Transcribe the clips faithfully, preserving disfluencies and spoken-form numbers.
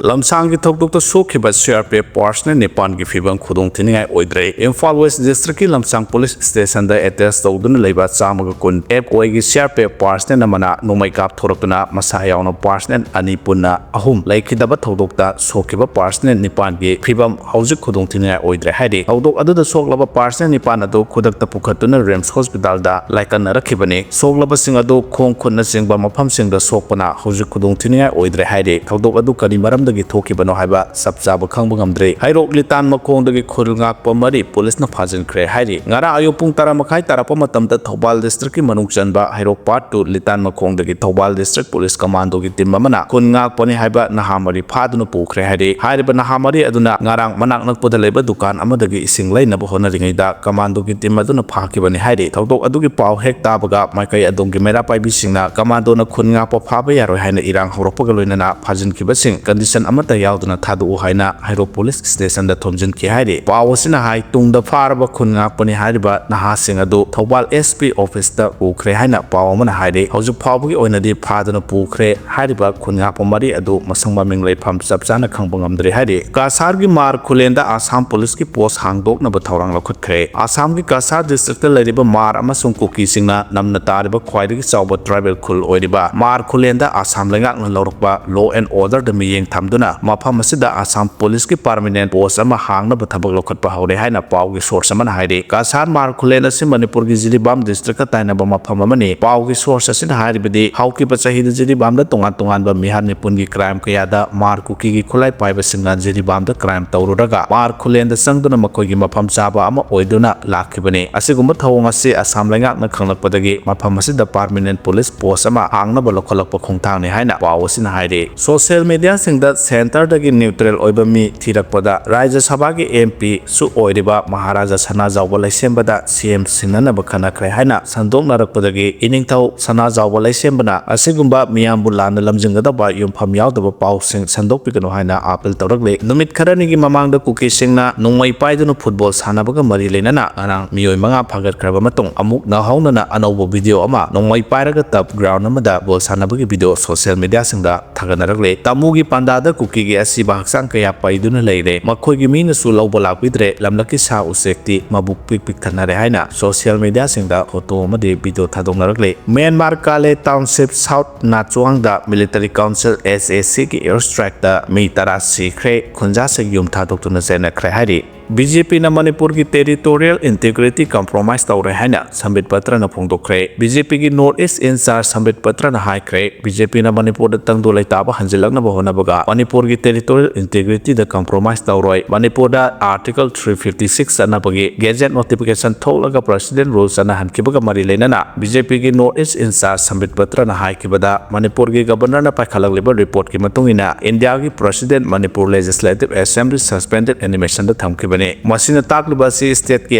ꯂꯝꯁꯥꯡꯒꯤ ꯊꯧꯗꯣꯛꯇ ꯁꯣꯛꯈꯤꯕ C R P F personnel ꯅꯤꯄꯥꯟꯒꯤ ꯐꯤꯕꯝ ꯈꯨꯗꯣꯡꯊꯤꯅꯤꯡꯉꯥꯏ ꯑꯣꯏꯗ꯭ꯔꯦ꯫ ꯏꯝꯐꯥꯜ West District ꯀꯤ ꯂꯝꯁꯥꯡ police station ꯗ attach ꯇꯧꯗꯨꯅ ꯂꯩꯕ ꯆꯥꯝꯃꯒ ꯀꯨꯟ F O I ꯒꯤ C R P F personnel ꯑꯃꯅ ꯅꯣꯡꯃꯩ ꯀꯥꯞꯊꯣꯔꯛꯇꯨꯅ ꯃꯁꯥ ꯌꯥꯎꯅ personnel ꯑꯅꯤ ꯄꯨꯟꯅ ꯑꯍꯨꯝ ꯂꯩꯈꯤꯗꯕ ꯊꯧꯗꯣꯛꯇ ꯁꯣꯛꯈꯤꯕ personnel ꯅꯤꯄꯥꯟꯒꯤ ꯐꯤꯕꯝ ꯍꯧꯖꯤꯛ ꯈꯨꯗꯣꯡꯊꯤꯅꯤꯡꯉꯥꯏ ꯑꯣꯏꯗ꯭ꯔꯦ ꯍꯥꯏꯔꯤ꯫ ꯊꯧꯗꯣꯛ ꯑꯗꯨꯗ ꯁꯣꯛꯂꯕ personnel ꯅꯤꯄꯥꯟ ꯑꯗꯨ ꯈꯨꯗꯛꯇ ꯄꯨꯈꯠꯇꯨꯅ RIMS hospital ꯗ ꯂꯥꯏꯀꯠꯅꯔꯛꯈꯤꯕꯅꯤ꯫ ꯁꯣꯛꯂꯕꯁꯤꯡ ꯑꯗꯨ ꯈꯣꯡ ꯈꯨꯠꯅꯆꯤꯡꯕ ꯃꯐꯝꯁꯤꯡꯗ ꯁꯣꯛꯄꯅ ꯍꯧꯖꯤꯛ ꯈꯨꯗꯣꯡꯊꯤꯅꯤꯡꯉꯥꯏ ꯑꯣꯏꯗ꯭ꯔꯦ ꯍꯥꯏꯔꯤ꯫ ꯊꯧꯗꯣꯛ ꯑꯗꯨ ꯀꯔꯤ ꯃꯔꯝꯗꯒꯤ ꯊꯣꯛꯈꯤꯕꯅꯣ ꯍꯥꯏꯕ ꯆꯞ ꯆꯥꯕ ꯈꯪꯕ ꯉꯝꯗ꯭ꯔꯤ꯫ ꯍꯩꯔꯣꯛ ꯂꯤꯇꯥꯟ ꯃꯈꯣꯡꯗꯒꯤ ꯈꯨꯜ ꯉꯥꯛꯄ ꯃꯔꯤ police ꯅ ꯐꯥꯖꯤꯟꯈ꯭ꯔꯦ ꯍꯥꯏꯔꯤ꯫ ꯉꯔꯥꯡ ꯑꯌꯨꯛ ꯄꯨꯡ ꯇꯔꯥ ꯃꯈꯥꯏ ꯇꯥꯔꯛꯄ ꯃꯇꯝꯗ ꯊꯧꯕꯥꯜ district ꯀꯤ ꯃꯅꯨꯡ ꯆꯟꯕ ꯍꯩꯔꯣꯛ Part two ꯂꯤꯇꯥꯟ ꯃꯈꯣꯡꯗꯒꯤ Thoubal district police commando ꯒꯤ team ꯑꯃꯅ ꯈꯨꯟ ꯉꯥꯛꯄꯅꯤ ꯍꯥꯏꯕ ꯅꯍꯥ ꯃꯔꯤ ꯐꯥꯗꯨꯅ ꯄꯨꯈ꯭ꯔꯦ ꯍꯥꯏꯔꯤ꯫ ꯍꯥꯏꯔꯤꯕ ꯅꯍꯥ ꯃꯔꯤ ꯑꯗꯨꯅ ꯉꯔꯥꯡ ꯃꯅꯥꯛ ꯅꯛꯄꯗ ꯂꯩꯕ ꯗꯨꯀꯥꯟ ꯑꯃꯗꯒꯤ ꯏꯁꯤꯡ ꯂꯩꯅꯕ ꯍꯣꯠꯅꯔꯤꯉꯩꯗ commando ꯒꯤ team ꯑꯗꯨꯅ ꯐꯥꯈꯤꯕꯅꯤ ꯍꯥꯏꯔꯤ꯫ ꯊꯧꯗꯣꯛ ꯑꯗꯨꯒꯤ ꯄꯥꯎ ꯍꯦꯛ ꯇꯥꯕꯒ ꯃꯥꯏꯀꯩ ꯑꯗꯣꯝꯒꯤ ꯃꯩꯔꯥ ꯄꯥꯏꯕꯤꯁꯤꯡꯅ commando ꯅ ꯈꯨꯟ ꯉꯥꯛꯄ ꯐꯥꯕ ꯌꯥꯔꯣꯏ ꯍꯥꯏꯅ ꯏꯔꯥꯡ ꯍꯧꯔꯛꯄꯒ ꯂꯣꯏꯅꯅ ꯐꯥꯖꯤꯟꯈꯤꯕꯁꯤꯡ condition ꯑꯃꯠꯇ ꯌꯥꯎꯗꯅ ꯊꯥꯗꯣꯛꯎ ꯍꯥꯏꯅ ꯍꯩꯔꯣꯛ police station ꯗ ꯊꯣꯝꯖꯤꯟꯈꯤ ꯍꯥꯏꯔꯤ꯫ ꯄꯥꯎ ꯑꯁꯤꯅ ꯍꯥꯏ, ꯇꯨꯡꯗ ꯐꯥꯔꯕ ꯈꯨꯟ ꯉꯥꯛꯄꯅꯤ ꯍꯥꯏꯔꯤꯕ ꯅꯍꯥꯁꯤꯡ ꯑꯗꯨ ꯊꯧꯕꯥꯜ S P office ꯇ ꯄꯨꯈ꯭ꯔꯦ ꯍꯥꯏꯅ ꯄꯥꯎ ꯑꯃꯅ ꯍꯥꯏꯔꯤ꯫ ꯍꯧꯖꯤꯛ ꯐꯥꯎꯕꯒꯤ ꯑꯣꯏꯅꯗꯤ ꯐꯥꯗꯨꯅ ꯄꯨꯈ꯭ꯔꯦ ꯍꯥꯏꯔꯤꯕ ꯈꯨꯟ ꯉꯥꯛꯄ ꯃꯔꯤ ꯑꯗꯨ ꯃꯁꯪ ꯃꯃꯤꯡ ꯂꯩꯐꯝ ꯆꯞ ꯆꯥꯅ ꯈꯪꯕ ꯉꯝꯗ꯭ꯔꯤ ꯍꯥꯏꯔꯤ꯫ ꯀꯥꯁꯥꯔꯒꯤ ꯃꯥꯔ ꯈꯨꯂꯦꯟꯗ ꯑꯁꯥꯝ police ꯀꯤ post ꯍꯥꯡꯗꯣꯛꯅꯕ ꯊꯧꯔꯥꯡ ꯂꯧꯈꯠꯈ꯭ꯔꯦ꯫ ꯑꯁꯥꯝꯒꯤ ꯀꯥꯁꯥꯔ district ꯇ ꯂꯩꯔꯤꯕ ꯃꯥꯔ ꯑꯃꯁꯨꯡ ꯀꯨꯀꯤꯁꯤꯡꯅ ꯅꯝꯅ ꯇꯥꯔꯤꯕ ꯈ꯭ꯋꯥꯏꯗꯒꯤ ꯆꯥꯎꯕ tribal ꯈꯨꯜ ꯑꯣꯏꯔꯤꯕ ꯃꯥꯔ ꯈꯨꯂꯦꯟꯗ ꯑꯁꯥꯝ ꯂꯩꯉꯥꯛꯅ ꯂꯧꯔꯛꯄ law and order ꯗ ꯃꯤꯠꯌꯦꯡ ꯊꯝꯗꯨꯅ ꯃꯐꯝ ꯑꯁꯤꯗ ꯑꯁꯥꯝ police ꯀꯤ permanent post ꯑꯃ ꯍꯥꯡꯅꯕ ꯊꯕꯛ ꯂꯧꯈꯠꯄ ꯍꯧꯔꯦ ꯍꯥꯏꯅ ꯄꯥꯎꯒꯤ source ꯑꯃꯅ ꯍꯥꯏꯔꯤ꯫ ꯀꯥꯁꯥꯔ ꯃꯥꯔ ꯈꯨꯂꯦꯟ ꯑꯁꯤ ꯃꯅꯤꯄꯨꯔꯒꯤ ꯖꯤꯔꯤꯕꯥꯝ district ꯀ ꯇꯥꯏꯅꯕ ꯃꯐꯝ ꯑꯃꯅꯤ꯫ ꯄꯥꯎꯒꯤ source ꯑꯁꯤꯅ ꯍꯥꯏꯔꯤꯕꯗꯤ, ꯍꯧꯈꯤꯕ ꯆꯍꯤꯗ ꯖꯤꯔꯤꯕꯥꯝꯗ ꯇꯣꯉꯥꯟ ꯇꯣꯉꯥꯟꯕ ꯃꯤꯍꯥꯠ ꯃꯤꯄꯨꯟꯒꯤ crime ꯀꯌꯥꯗ ꯃꯥꯔ ꯀꯨꯀꯤꯒꯤ ꯈꯨꯠꯂꯥꯏ ꯄꯥꯏꯕꯁꯤꯡꯅ ꯖꯤꯔꯤꯕꯥꯝꯗ crime ꯇꯧꯔꯨꯔꯒ ꯃꯥꯔ ꯈꯨꯂꯦꯟꯗ ꯆꯪꯗꯨꯅ ꯃꯈꯣꯏꯒꯤ ꯃꯐꯝ ꯆꯥꯕ ꯑꯃ ꯑꯣꯏꯗꯨꯅ ꯂꯥꯛꯈꯤꯕꯅꯤ꯫ ꯑꯁꯤꯒꯨꯝꯕ ꯊꯧꯑꯣꯡ ꯑꯁꯤ ꯑꯁꯥꯝ ꯂꯩꯉꯥꯛꯅ ꯈꯪꯂꯛꯄꯗꯒꯤ ꯃꯐꯝ ꯑꯁꯤꯗ permanent police post ꯑꯃ ꯍꯥꯡꯅꯕ ꯂꯧꯈꯠꯂꯛꯄ ꯈꯣꯡꯊꯥꯡꯅꯤ ꯍꯥꯏꯅ ꯄꯥꯎ ꯑꯁꯤꯅ ꯍꯥꯏꯔꯤ꯫ Social media ꯁꯤꯡꯗ centre ꯗꯒꯤ neutral ꯑꯣꯏꯕ ꯃꯤ ꯊꯤꯔꯛꯄꯗ ꯔꯥꯖ꯭ꯌ ꯁꯚꯥꯒꯤ M P ꯁꯨ ꯑꯣꯏꯔꯤꯕ ꯃꯍꯥꯔꯥꯖꯥ ꯁꯅꯥꯖꯥꯎꯕ ꯂꯩꯁꯦꯝꯕꯗ C M ꯁꯤꯟꯅꯅꯕ ꯈꯟꯅꯈ꯭ꯔꯦ ꯍꯥꯏꯅ ꯁꯟꯗꯣꯛꯅꯔꯛꯄꯗꯒꯤ ꯏꯅꯤꯡꯊꯧ ꯁꯅꯥꯖꯥꯎꯕ ꯂꯩꯁꯦꯝꯕꯅ ꯑꯁꯤꯒꯨꯝꯕ ꯃꯤꯌꯥꯝꯕꯨ ꯂꯥꯟꯅ ꯂꯝꯖꯤꯡꯒꯗꯕ ꯌꯨꯝꯐꯝ ꯌꯥꯎꯗꯕ ꯄꯥꯎꯁꯤꯡ ꯁꯟꯗꯣꯛꯄꯤꯒꯅꯨ ꯍꯥꯏꯅ appeal ꯇꯧꯔꯛꯂꯤ꯫ ꯅꯨꯃꯤꯠ ꯈꯔꯅꯤꯒꯤ ꯃꯃꯥꯡꯗ ꯀꯨꯀꯤꯁꯤꯡꯅ ꯅꯣꯡꯃꯩ ꯄꯥꯏꯗꯨꯅ football ꯁꯥꯟꯅꯕꯒ ꯃꯔꯤ ꯂꯩꯅꯅ ꯉꯔꯥꯡ ꯃꯤꯑꯣꯏ ꯃꯉꯥ ꯐꯥꯒꯠꯈ꯭ꯔꯕ ꯃꯇꯨꯡ ꯑꯃꯨꯛ ꯅꯧꯍꯧꯅꯅ ꯑꯅꯧꯕ video ꯑꯃ ꯅꯣꯡꯃꯩ ꯄꯥꯏꯔꯒ turf ground ꯑꯃꯗ ball ꯁꯥꯟꯅꯕꯒꯤ video social media ꯁꯤꯡꯗ ꯊꯥꯒꯠꯅꯔꯛꯂꯦ꯫ ꯇꯥꯃꯨꯒꯤ ꯄꯥꯟꯗꯥ ꯀꯨꯀꯤꯒꯤ ꯑꯁꯤꯕ ꯍꯛꯆꯥꯡ ꯀꯌꯥ ꯄꯩꯗꯨꯅ ꯂꯩꯔꯦ꯫ ꯃꯈꯣꯏꯒꯤ ꯃꯤꯅꯁꯨ ꯂꯧꯕ ꯂꯥꯛꯄꯤꯗ꯭ꯔꯦ꯫ ꯂꯝꯂꯛꯀꯤ ꯁꯥ ꯎꯆꯦꯛꯇꯤ ꯃꯕꯨꯛ ꯄꯤꯛ ꯄꯤꯛ ꯊꯟꯅꯔꯦ ꯍꯥꯏꯅ ꯁꯣꯁꯤꯌꯦꯜ ꯃꯤꯗꯤꯌꯥꯁꯤꯡꯗ ꯐꯣꯇꯣ ꯑꯃꯗꯤ ꯚꯤꯗꯤꯑꯣ ꯊꯥꯗꯣꯛꯅꯔꯛꯂꯤ꯫ ꯃ꯭ꯌꯥꯟꯃꯥꯔ ꯀꯥꯂꯦ ꯇꯥꯎꯟꯁꯤꯞ ꯁꯥꯎꯠ ꯅꯥꯆꯨꯋꯥꯡꯗ ꯃꯤꯂꯤꯇꯔꯤ ꯀꯥꯎꯟꯁꯤꯜ, ꯑꯦꯁ ꯑꯦ ꯁꯤꯒꯤ ꯑꯦꯌꯔ ꯁ꯭ꯇ꯭ꯔꯥꯏꯛꯇ ꯃꯤ ꯇꯔꯥ ꯁꯤꯈ꯭ꯔꯦ, ꯈꯨꯟꯖꯥꯁꯤꯡ ꯌꯨꯝ ꯊꯥꯗꯣꯛꯇꯨꯅ ꯆꯦꯟꯅꯈ꯭ꯔꯦ ꯍꯥꯏꯔꯤ꯫ ꯕꯤ ꯖꯦ ꯄꯤꯅ ꯃꯅꯤꯄꯨꯔꯒꯤ ꯇꯦꯔꯤꯇꯣꯔꯤꯌꯦꯜ ꯏꯟꯇꯤꯒ꯭ꯔꯤꯇꯤ ꯀꯝꯄ꯭ꯔꯣꯃꯥꯏꯖ ꯇꯧꯔꯦ ꯍꯥꯏꯅ ꯁꯝꯕꯤꯠ ꯄꯇ꯭ꯔꯅ ꯐꯣꯡꯗꯣꯛꯈ꯭ꯔꯦ꯫ ꯕꯤ ꯖꯦ ꯄꯤꯒꯤ ꯅꯣꯔꯠ ꯏꯁ ꯏꯟꯆꯥꯔꯖ ꯁꯝꯕꯤꯠ ꯄꯇ꯭ꯔꯅ ꯍꯥꯏꯈ꯭ꯔꯦ, ꯕꯤ ꯖꯦ ꯄꯤꯅ ꯃꯅꯤꯄꯨꯔꯗ ꯇꯪꯗꯨ ꯂꯩꯇꯥꯕ ꯍꯟꯖꯤꯜꯂꯛꯅꯕ ꯍꯣꯠꯅꯕꯒ ꯃꯅꯤꯄꯨꯔꯒꯤ ꯇꯦꯔꯤꯇꯣꯔꯤꯌꯦꯜ ꯏꯟꯇꯤꯒ꯭ꯔꯤꯇꯤꯗ ꯀꯝꯄ꯭ꯔꯣꯃꯥꯏꯖ ꯇꯧꯔꯣꯏ꯫ ꯃꯅꯤꯄꯨꯔꯗ ꯑꯥꯔꯇꯤꯀꯜ ꯊ꯭ꯔꯤ ꯐꯤꯐꯇꯤ ꯁꯤꯛꯁ ꯆꯠꯅꯕꯒꯤ ꯒꯦꯖꯦꯠ ꯅꯣꯇꯤꯐꯤꯀꯦꯁꯟ ꯊꯣꯛꯂꯒ ꯄ꯭ꯔꯁꯤꯗꯦꯟ ꯔꯨꯜ ꯆꯠꯅꯍꯟꯈꯤꯕꯒ ꯃꯔꯤ ꯂꯩꯅꯅ ꯕꯤ ꯖꯦ ꯄꯤꯒꯤ ꯅꯣꯔꯠ ꯏꯁ ꯏꯟꯆꯥꯔꯖ ꯁꯝꯕꯤꯠ ꯄꯇ꯭ꯔꯅ ꯍꯥꯏꯈꯤꯕꯗ, ꯃꯅꯤꯄꯨꯔꯒꯤ ꯒꯕꯔꯅꯔꯅ ꯄꯥꯏꯈꯠꯂꯛꯂꯤꯕ ꯔꯤꯄꯣꯔꯠꯀꯤ ꯃꯇꯨꯡ ꯏꯟꯅ ꯏꯟꯗꯤꯌꯥꯒꯤ ꯄ꯭ꯔꯁꯤꯗꯦꯟ ꯃꯅꯤꯄꯨꯔ ꯂꯦꯖꯤꯁꯂꯦꯇꯤꯚ ꯑꯦꯁꯦꯝꯕ꯭ꯂꯤ ꯁꯁꯄꯦꯟꯗꯦꯗ ꯑꯦꯅꯤꯃꯦꯁꯟꯗ ꯊꯝꯈꯤꯕꯅꯤ꯫ ꯃꯁꯤꯅ ꯇꯥꯛꯂꯤꯕ ꯑꯁꯤ ꯁ꯭ꯇꯦꯠꯀꯤ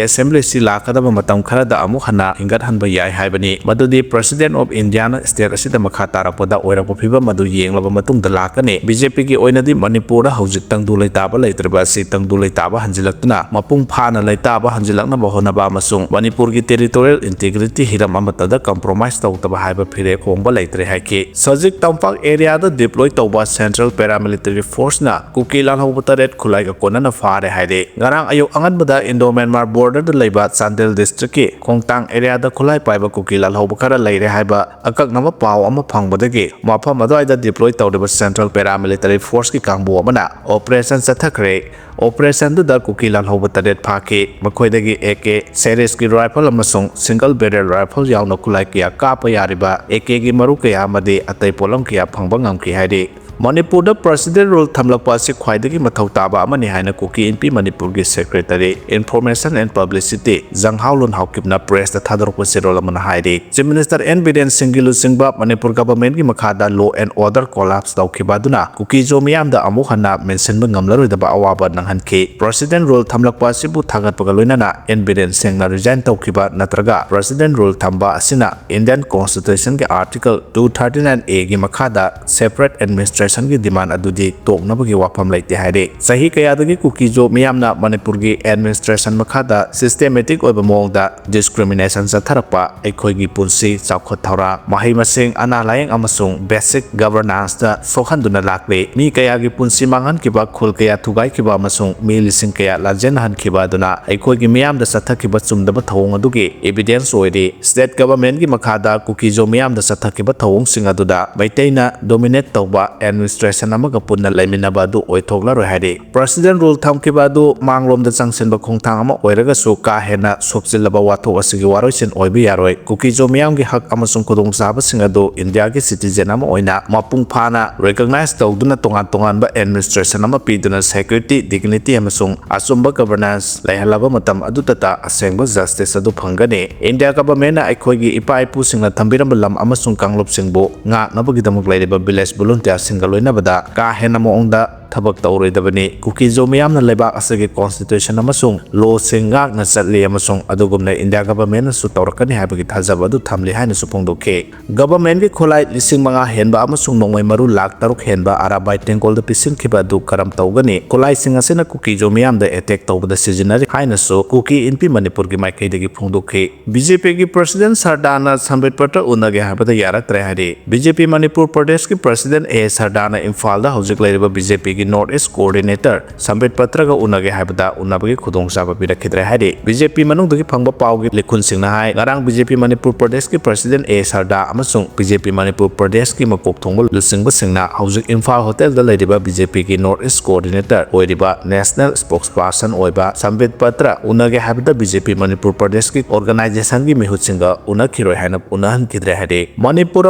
ꯑꯦꯁꯦꯝꯕ꯭ꯂꯤ ꯑꯁꯤ ꯂꯥꯛꯀꯗꯕ ꯃꯇꯝ ꯈꯔꯗ ꯑꯃꯨꯛ ꯍꯟꯅ ꯍꯤꯡꯒꯠꯍꯟꯕ ꯌꯥꯏ ꯍꯥꯏꯕꯅꯤ꯫ ꯃꯗꯨꯗꯤ ꯄ꯭ꯔꯁꯤꯗꯦꯟ ꯑꯣꯐ ꯏꯟꯗꯤꯌꯥꯅ ꯁ꯭ꯇꯦꯠ ꯑꯁꯤꯗ ꯃꯈꯥ ꯇꯥꯔꯛꯄꯗ ꯑꯣꯏꯔꯛꯄ ꯐꯤꯕꯝ ꯑꯗꯨ ꯌꯦꯡꯂꯕ ꯃꯇꯨꯡꯗ ꯂꯥꯛꯀꯅꯤ꯫ ꯕꯤ ꯖꯦ ꯄꯤꯒꯤ ꯑꯣꯏꯅꯗꯤ ꯃꯅꯤꯄꯨꯔꯗ ꯍꯧꯖꯤꯛ ꯇꯪꯗꯨ ꯂꯩꯇꯥꯕ ꯂꯩꯇ꯭ꯔꯤꯕ ꯑꯁꯤ ꯇꯪꯗꯨ ꯂꯩꯇꯥꯕ ꯍꯟꯖꯤꯜꯂꯛꯇꯨꯅ ꯃꯄꯨꯡ ꯐꯥꯅ ꯂꯩꯇꯥꯕ ꯍꯟꯖꯤꯜꯂꯛꯅꯕ ꯍꯣꯠꯅꯕ ꯑꯃꯁꯨꯡ ꯃꯅꯤꯄꯨꯔꯒꯤ ꯇꯦꯔꯤꯇꯣꯔꯤꯌꯦꯜ ꯏꯟꯇꯤꯒ꯭ꯔꯤꯇꯤ ꯍꯤꯔꯝ ꯑꯃꯠꯇꯗ ꯀꯝꯄ꯭ꯔꯣꯃꯥꯏꯖ ꯇꯧꯗꯕ ꯍꯥꯏꯕ ꯐꯤꯔꯦꯞ ꯍꯣꯡꯕ ꯂꯩꯇ꯭ꯔꯦ ꯍꯥꯏꯈꯤ꯫ ꯁꯖꯤꯛ ꯇꯝꯄꯥꯛ ꯑꯦꯔꯤꯌꯥꯗ ꯗꯤꯄ꯭ꯂꯣꯏ ꯇꯧꯕ ꯁꯦꯟꯇ꯭ꯔꯦꯜ ꯄꯦꯔꯥꯃꯤꯂꯤꯇꯔꯤ ꯐꯣꯔꯁꯅ ꯀꯨꯀꯤ ꯂꯥꯜꯍꯧꯕ ꯇꯔꯦꯠ ꯈꯨꯠꯂꯥꯏꯒ ꯀꯣꯟꯅꯅ ꯐꯥꯔꯦ ꯍꯥꯏꯔꯦ꯫ ꯉꯔꯥꯡ ꯑꯌꯨꯛ ꯑꯉꯟꯕꯗ ꯏꯟꯗꯣ ꯃ꯭ꯌꯥꯟꯃꯥꯔ ꯕꯣꯔꯗꯔꯗ ꯂꯩꯕ ꯆꯥꯟꯗꯦꯜ ꯗꯤꯁꯇ꯭ꯔꯤꯛꯀꯤ ꯈꯣꯡꯇꯥꯡ ꯑꯦꯔꯤꯌꯥꯗ ꯈꯨꯠꯂꯥꯏ ꯄꯥꯏꯕ ꯀꯨꯀꯤ ꯂꯥꯜꯍꯧꯕ ꯈꯔ ꯂꯩꯔꯦ ꯍꯥꯏꯕ ꯑꯀꯛꯅꯕ ꯄꯥꯎ ꯑꯃ ꯐꯪꯕꯗꯒꯤ ꯃꯐꯝ ꯑꯗꯨꯋꯥꯏꯗ ꯗꯤꯄ꯭ꯂꯣꯏ ꯇꯧꯔꯤꯕ ꯁꯦꯟꯇ꯭ꯔꯦꯜ ꯄꯦꯔꯥꯃꯤꯂꯤꯇꯔꯤ ꯐꯣꯔꯁꯀꯤ ꯀꯥꯡꯕꯨ ꯑꯃꯅ ꯑꯣꯄꯔꯦꯁꯟ ꯆꯠꯊꯈ꯭ꯔꯦ꯫ ꯑꯣꯄꯔꯦꯁꯟꯗꯨꯗ ꯀꯨꯀꯤ ꯂꯥꯜꯍꯧꯕ ꯇꯔꯦꯠ ꯐꯥꯈꯤ꯫ ꯃꯈꯣꯏꯗꯒꯤ ꯑꯦ ꯀꯦ ꯁꯦꯔꯤꯁꯀꯤ ꯔꯥꯏꯐꯜ ꯑꯃꯁꯨꯡ ꯁꯤꯡꯒꯜ ꯕꯦꯔꯦꯜ ꯔꯥꯏꯐꯜ ꯌꯥꯎꯅ ꯈꯨꯠꯂꯥꯏ ꯀꯌꯥ ꯀꯥꯞꯄ ꯌꯥꯔꯤꯕ ꯑꯦ ꯀꯦꯒꯤ ꯃꯔꯨ ꯀꯌꯥ ꯑꯃꯗꯤ ꯑꯇꯩ ꯄꯣꯠꯂꯝ ꯀꯌꯥ ꯐꯪꯕ ꯉꯝꯈꯤ ꯍꯥꯏꯔꯤ꯫ ꯃꯅꯤꯄꯨꯔꯗ ꯄ꯭ꯔꯁꯤꯗꯦꯟ ꯔꯨꯜ ꯊꯝꯂꯛꯄ ꯑꯁꯤ ꯈ꯭ꯋꯥꯏꯗꯒꯤ ꯃꯊꯧ ꯇꯥꯕ ꯑꯃꯅꯤ ꯍꯥꯏꯅ ꯀꯨꯀꯤ ꯏꯟꯄꯤ ꯃꯅꯤꯄꯨꯔꯒꯤ ꯁꯦꯀ꯭ꯔꯦꯇꯔꯤ ꯏꯟꯐꯣꯔꯃꯦꯁꯟ ꯑꯦꯟ ꯄꯕ꯭ꯂꯤꯁꯤꯇꯤ ꯖꯪꯍꯥꯎꯂꯨꯟ ꯍꯥꯎꯀꯤꯞꯅ ꯄ꯭ꯔꯦꯁꯇ ꯊꯥꯗꯣꯔꯛꯄ ꯆꯦꯔꯣꯜ ꯑꯃꯅ ꯍꯥꯏꯔꯤ꯫ ꯆꯤꯐ ꯃꯤꯅꯤꯁꯇꯔ ꯑꯦꯟ ꯕꯤꯔꯦꯟ ꯁꯤꯡꯒꯤ ꯂꯨꯆꯤꯡꯕ ꯃꯅꯤꯄꯨꯔ ꯒꯚꯔꯟꯃꯦꯟꯠꯀꯤ ꯃꯈꯥꯗ law and order collapse ꯇꯧꯈꯤꯕ ꯑꯗꯨꯅ ꯀꯨꯀꯤꯖꯣ ꯃꯤꯌꯥꯝꯗ ꯑꯃꯨꯛ ꯍꯟꯅ ꯃꯦꯟꯁꯤꯟꯕ ꯉꯝꯂꯔꯣꯏꯗꯕ ꯑꯋꯥꯕ ꯅꯪꯍꯟꯈꯤ꯫ ꯄ꯭ꯔꯁꯤꯗꯦꯟ ꯔꯨꯜ ꯊꯝꯂꯛꯄ ꯑꯁꯤꯕꯨ ꯊꯥꯒꯠꯄꯒ ꯂꯣꯏꯅꯅ ꯑꯦꯟ ꯕꯤꯔꯦꯟ ꯁꯤꯡꯅ ꯔꯤꯖꯥꯏꯟ ꯇꯧꯈꯤꯕ ꯅꯠꯇ꯭ꯔꯒ ꯄ꯭ꯔꯁꯤꯗꯦꯟ ꯔꯨꯜ ꯊꯝꯕ ꯑꯁꯤꯅ ꯏꯟꯗꯤꯌꯟ ꯀꯣꯟꯁꯇꯤꯇ꯭ꯌꯨꯁꯟꯒꯤ ꯑꯥꯔꯇꯤꯀꯜ ꯇꯨ ꯊꯥꯔꯇꯤ ꯅꯥꯏꯟ ꯑꯦꯒꯤ ꯃꯈꯥꯗ ꯁꯦꯄꯔꯦꯠ ꯑꯦꯗꯃꯤꯅꯤꯁꯇ꯭ꯔꯦꯁꯟ ꯒꯤ demand ꯑꯗꯨꯗꯤ ꯇꯣꯛꯅꯕꯒꯤ ꯋꯥꯐꯝ ꯂꯩꯇꯦ ꯍꯥꯏꯔꯤ꯫ ꯆꯍꯤ ꯀꯌꯥꯗꯒꯤ ꯀꯨꯀꯤꯖꯣ ꯃꯤꯌꯥꯝꯅ ꯃꯅꯤꯄꯨꯔꯒꯤ administration ꯃꯈꯥꯗ systematic ꯑꯣꯏꯕ ꯃꯑꯣꯡꯗ discrimination ꯆꯠꯊꯔꯛꯄ ꯑꯩꯈꯣꯏꯒꯤ ꯄꯨꯟꯁꯤ, ꯆꯥꯎꯈꯠ ꯊꯧꯔꯥꯡ, ꯃꯍꯩ ꯃꯁꯤꯡ, ꯑꯅꯥ ꯂꯥꯌꯦꯡ ꯑꯃꯁꯨꯡ basic governance ꯇ ꯁꯣꯛꯍꯟꯗꯨꯅ ꯂꯥꯛꯂꯤ꯫ ꯃꯤ ꯀꯌꯥꯒꯤ ꯄꯨꯟꯁꯤ ꯃꯥꯡꯍꯟꯈꯤꯕ, ꯈꯨꯜ ꯀꯌꯥ ꯊꯨꯒꯥꯏꯈꯤꯕ ꯑꯃꯁꯨꯡ ꯃꯤ ꯂꯤꯁꯤꯡ ꯀꯌꯥ ꯂꯥꯟꯖꯦꯟꯅꯍꯟꯈꯤꯕ ꯑꯗꯨꯅ ꯑꯩꯈꯣꯏꯒꯤ ꯃꯤꯌꯥꯝꯗ ꯆꯠꯊꯈꯤꯕ ꯆꯨꯝꯗꯕ ꯊꯧꯑꯣꯡ ꯑꯗꯨꯒꯤ evidence ꯑꯣꯏꯔꯤ꯫ State government ꯀꯤ ꯃꯈꯥꯗ ꯀꯨꯀꯤꯖꯣ ꯃꯤꯌꯥꯝꯗ ꯆꯠꯊꯈꯤꯕ ꯊꯧꯑꯣꯡꯁꯤꯡ ꯑꯗꯨꯗ ꯃꯩꯇꯩꯅ dominate ꯇꯧꯕ administration ꯑꯃꯒ ꯄꯨꯟꯅ ꯂꯩꯃꯤꯟꯅꯕ ꯑꯗꯨ ꯑꯣꯏꯊꯣꯛꯂꯔꯣꯏ ꯍꯥꯏꯔꯤ꯫ President rule ꯊꯝꯈꯤꯕ ꯑꯗꯨ ꯃꯥꯡꯂꯣꯝꯗ ꯆꯪꯁꯤꯟꯕ ꯈꯣꯡꯊꯥꯡ ꯑꯃ ꯑꯣꯏꯔꯒꯁꯨ ꯀꯥ ꯍꯦꯟꯅ ꯁꯣꯛꯆꯤꯜꯂꯕ ꯋꯥꯊꯣꯛ ꯑꯁꯤꯒꯤ ꯋꯥꯔꯣꯏꯁꯤꯟ ꯑꯣꯏꯕ ꯌꯥꯔꯣꯏ꯫ ꯀꯨꯀꯤꯖꯣ ꯃꯤꯌꯥꯝꯒꯤ ꯍꯛ ꯑꯃꯁꯨꯡ ꯈꯨꯗꯣꯡꯆꯥꯕꯁꯤꯡ ꯑꯗꯨ ꯏꯟꯗꯤꯌꯥꯒꯤ citizen ꯑꯃ ꯑꯣꯏꯅ ꯃꯄꯨꯡ ꯐꯥꯅ recognize ꯇꯧꯗꯨꯅ ꯇꯣꯉꯥꯟ ꯇꯣꯉꯥꯟꯕ administration ꯑꯃ ꯄꯤꯗꯨꯅ security, dignity ꯑꯃꯁꯨꯡ ꯑꯆꯨꯝꯕ governance ꯂꯩꯍꯜꯂꯕ ꯃꯇꯝ ꯑꯗꯨꯇꯇ ꯑꯁꯦꯡꯕ justice ꯑꯗꯨ ꯐꯪꯒꯅꯤ꯫ India government ꯅ ꯑꯩꯈꯣꯏꯒꯤ ꯏꯄꯥ ꯏꯄꯨꯁꯤꯡꯅ ꯊꯝꯕꯤꯔꯝꯕ ꯂꯝ ꯑꯃꯁꯨꯡ ꯀꯥꯡꯂꯨꯞꯁꯤꯡꯕꯨ ꯉꯥꯛꯅꯕꯒꯤꯗꯃꯛ ꯂꯩꯔꯤꯕ village volunteer ꯁꯤꯡꯒ ꯂꯣꯏꯅꯕꯗ ꯀꯥ ꯍꯦꯟꯅ ꯃꯑꯣꯡꯗ ꯊꯕꯛ ꯇꯧꯔꯣꯏꯗꯕꯅꯤ꯫ ꯀꯨꯀꯤꯖꯣ ꯃꯤꯌꯥꯝꯅ ꯂꯩꯕꯥꯛ ꯑꯁꯤꯒꯤ constitution ꯑꯃꯁꯨꯡ law ꯁꯤꯡ ꯉꯥꯛꯅ ꯆꯠꯂꯤ ꯑꯃꯁꯨꯡ ꯑꯗꯨꯒꯨꯝꯅ India government ꯅꯁꯨ ꯇꯧꯔꯛꯀꯅꯤ ꯍꯥꯏꯕꯒꯤ ꯊꯥꯖꯕ ꯑꯗꯨ ꯊꯝꯂꯤ ꯍꯥꯏꯅꯁꯨ ꯐꯣꯡꯗꯣꯛꯈꯤ꯫ Government ꯀꯤ ꯈꯨꯠꯂꯥꯏ ꯂꯤꯁꯤꯡ ꯃꯉꯥ ꯍꯦꯟꯕ ꯑꯃꯁꯨꯡ ꯅꯣꯡꯃꯩ ꯃꯔꯨ ꯂꯥꯈ ꯇꯔꯨꯛ ꯍꯦꯟꯕ ꯑꯔꯥꯕꯥꯏ ꯇꯦꯡꯒꯣꯜꯗ ꯄꯤꯁꯤꯟꯈꯤꯕ ꯑꯗꯨ ꯀꯔꯝ ꯇꯧꯒꯅꯤ? ꯈꯨꯠꯂꯥꯏꯁꯤꯡ ꯑꯁꯤꯅ ꯀꯨꯀꯤꯖꯣ ꯃꯤꯌꯥꯝꯗ attack ꯇꯧꯕꯗ ꯁꯤꯖꯤꯟꯅꯔꯤ ꯍꯥꯏꯅꯁꯨ ꯀꯨꯀꯤ ꯏꯟꯄꯤ ꯃꯅꯤꯄꯨꯔꯒꯤ ꯃꯥꯏꯀꯩꯗꯒꯤ ꯐꯣꯡꯗꯣꯛꯈꯤ꯫ BJP ꯒꯤ President ꯁꯔꯗꯥꯅ ꯁꯝꯕꯤꯠ ꯄꯇ꯭ꯔ ꯎꯅꯒꯦ ꯍꯥꯏꯕꯗ ꯌꯥꯔꯛꯇ꯭ꯔꯦ ꯍꯥꯏꯔꯤ꯫ BJP ꯃꯅꯤꯄꯨꯔ ꯄ꯭ꯔꯗꯦꯁꯀꯤ President A ꯁꯔꯗꯥꯅ ꯏꯝꯐꯥꯜꯗ ꯍꯧꯖꯤꯛ ꯂꯩꯔꯤꯕ BJP ꯒꯤ North East Coordinator ꯁꯝꯕꯤꯠ ꯄꯇ꯭ꯔꯒ ꯎꯅꯒꯦ ꯍꯥꯏꯕꯗ ꯎꯅꯕꯒꯤ ꯈꯨꯗꯣꯡꯆꯥꯕ ꯄꯤꯔꯛꯈꯤꯗ꯭ꯔꯦ ꯍꯥꯏꯔꯤ꯫ BJP ꯃꯅꯨꯡꯗꯒꯤ ꯐꯪꯕ ꯄꯥꯎꯒꯤ ꯂꯤꯈꯨꯟꯁꯤꯡꯅ ꯍꯥꯏ, ꯉꯔꯥꯡ BJP ꯃꯅꯤꯄꯨꯔ ꯄ꯭ꯔꯗꯦꯁꯀꯤ President A ꯁꯔꯗꯥ ꯑꯃꯁꯨꯡ BJP ꯃꯅꯤꯄꯨꯔ ꯄ꯭ꯔꯗꯦꯁꯀꯤ ꯃꯀꯣꯛ ꯊꯣꯡꯕ ꯂꯨꯆꯤꯡꯕꯁꯤꯡꯅ ꯍꯧꯖꯤꯛ ꯏꯝꯐꯥꯜ ꯍꯣꯇꯦꯜꯗ ꯂꯩꯔꯤꯕ BJP ꯒꯤ North East Coordinator ꯑꯣꯏꯔꯤꯕ National Spokesperson ꯑꯣꯏꯕ ꯁꯝꯕꯤꯠ ꯄꯇ꯭ꯔ ꯎꯅꯒꯦ ꯍꯥꯏꯕꯗ BJP ꯃꯅꯤꯄꯨꯔ ꯄ꯭ꯔꯗꯦꯁꯀꯤ organization ꯒꯤ ꯃꯤꯍꯨꯠꯁꯤꯡꯒ ꯎꯅꯈꯤꯔꯣꯏ ꯍꯥꯏꯅ ꯎꯅꯍꯟꯈꯤꯗ꯭ꯔꯦ ꯍꯥꯏꯔꯤ꯫ ꯃꯅꯤꯄꯨꯔ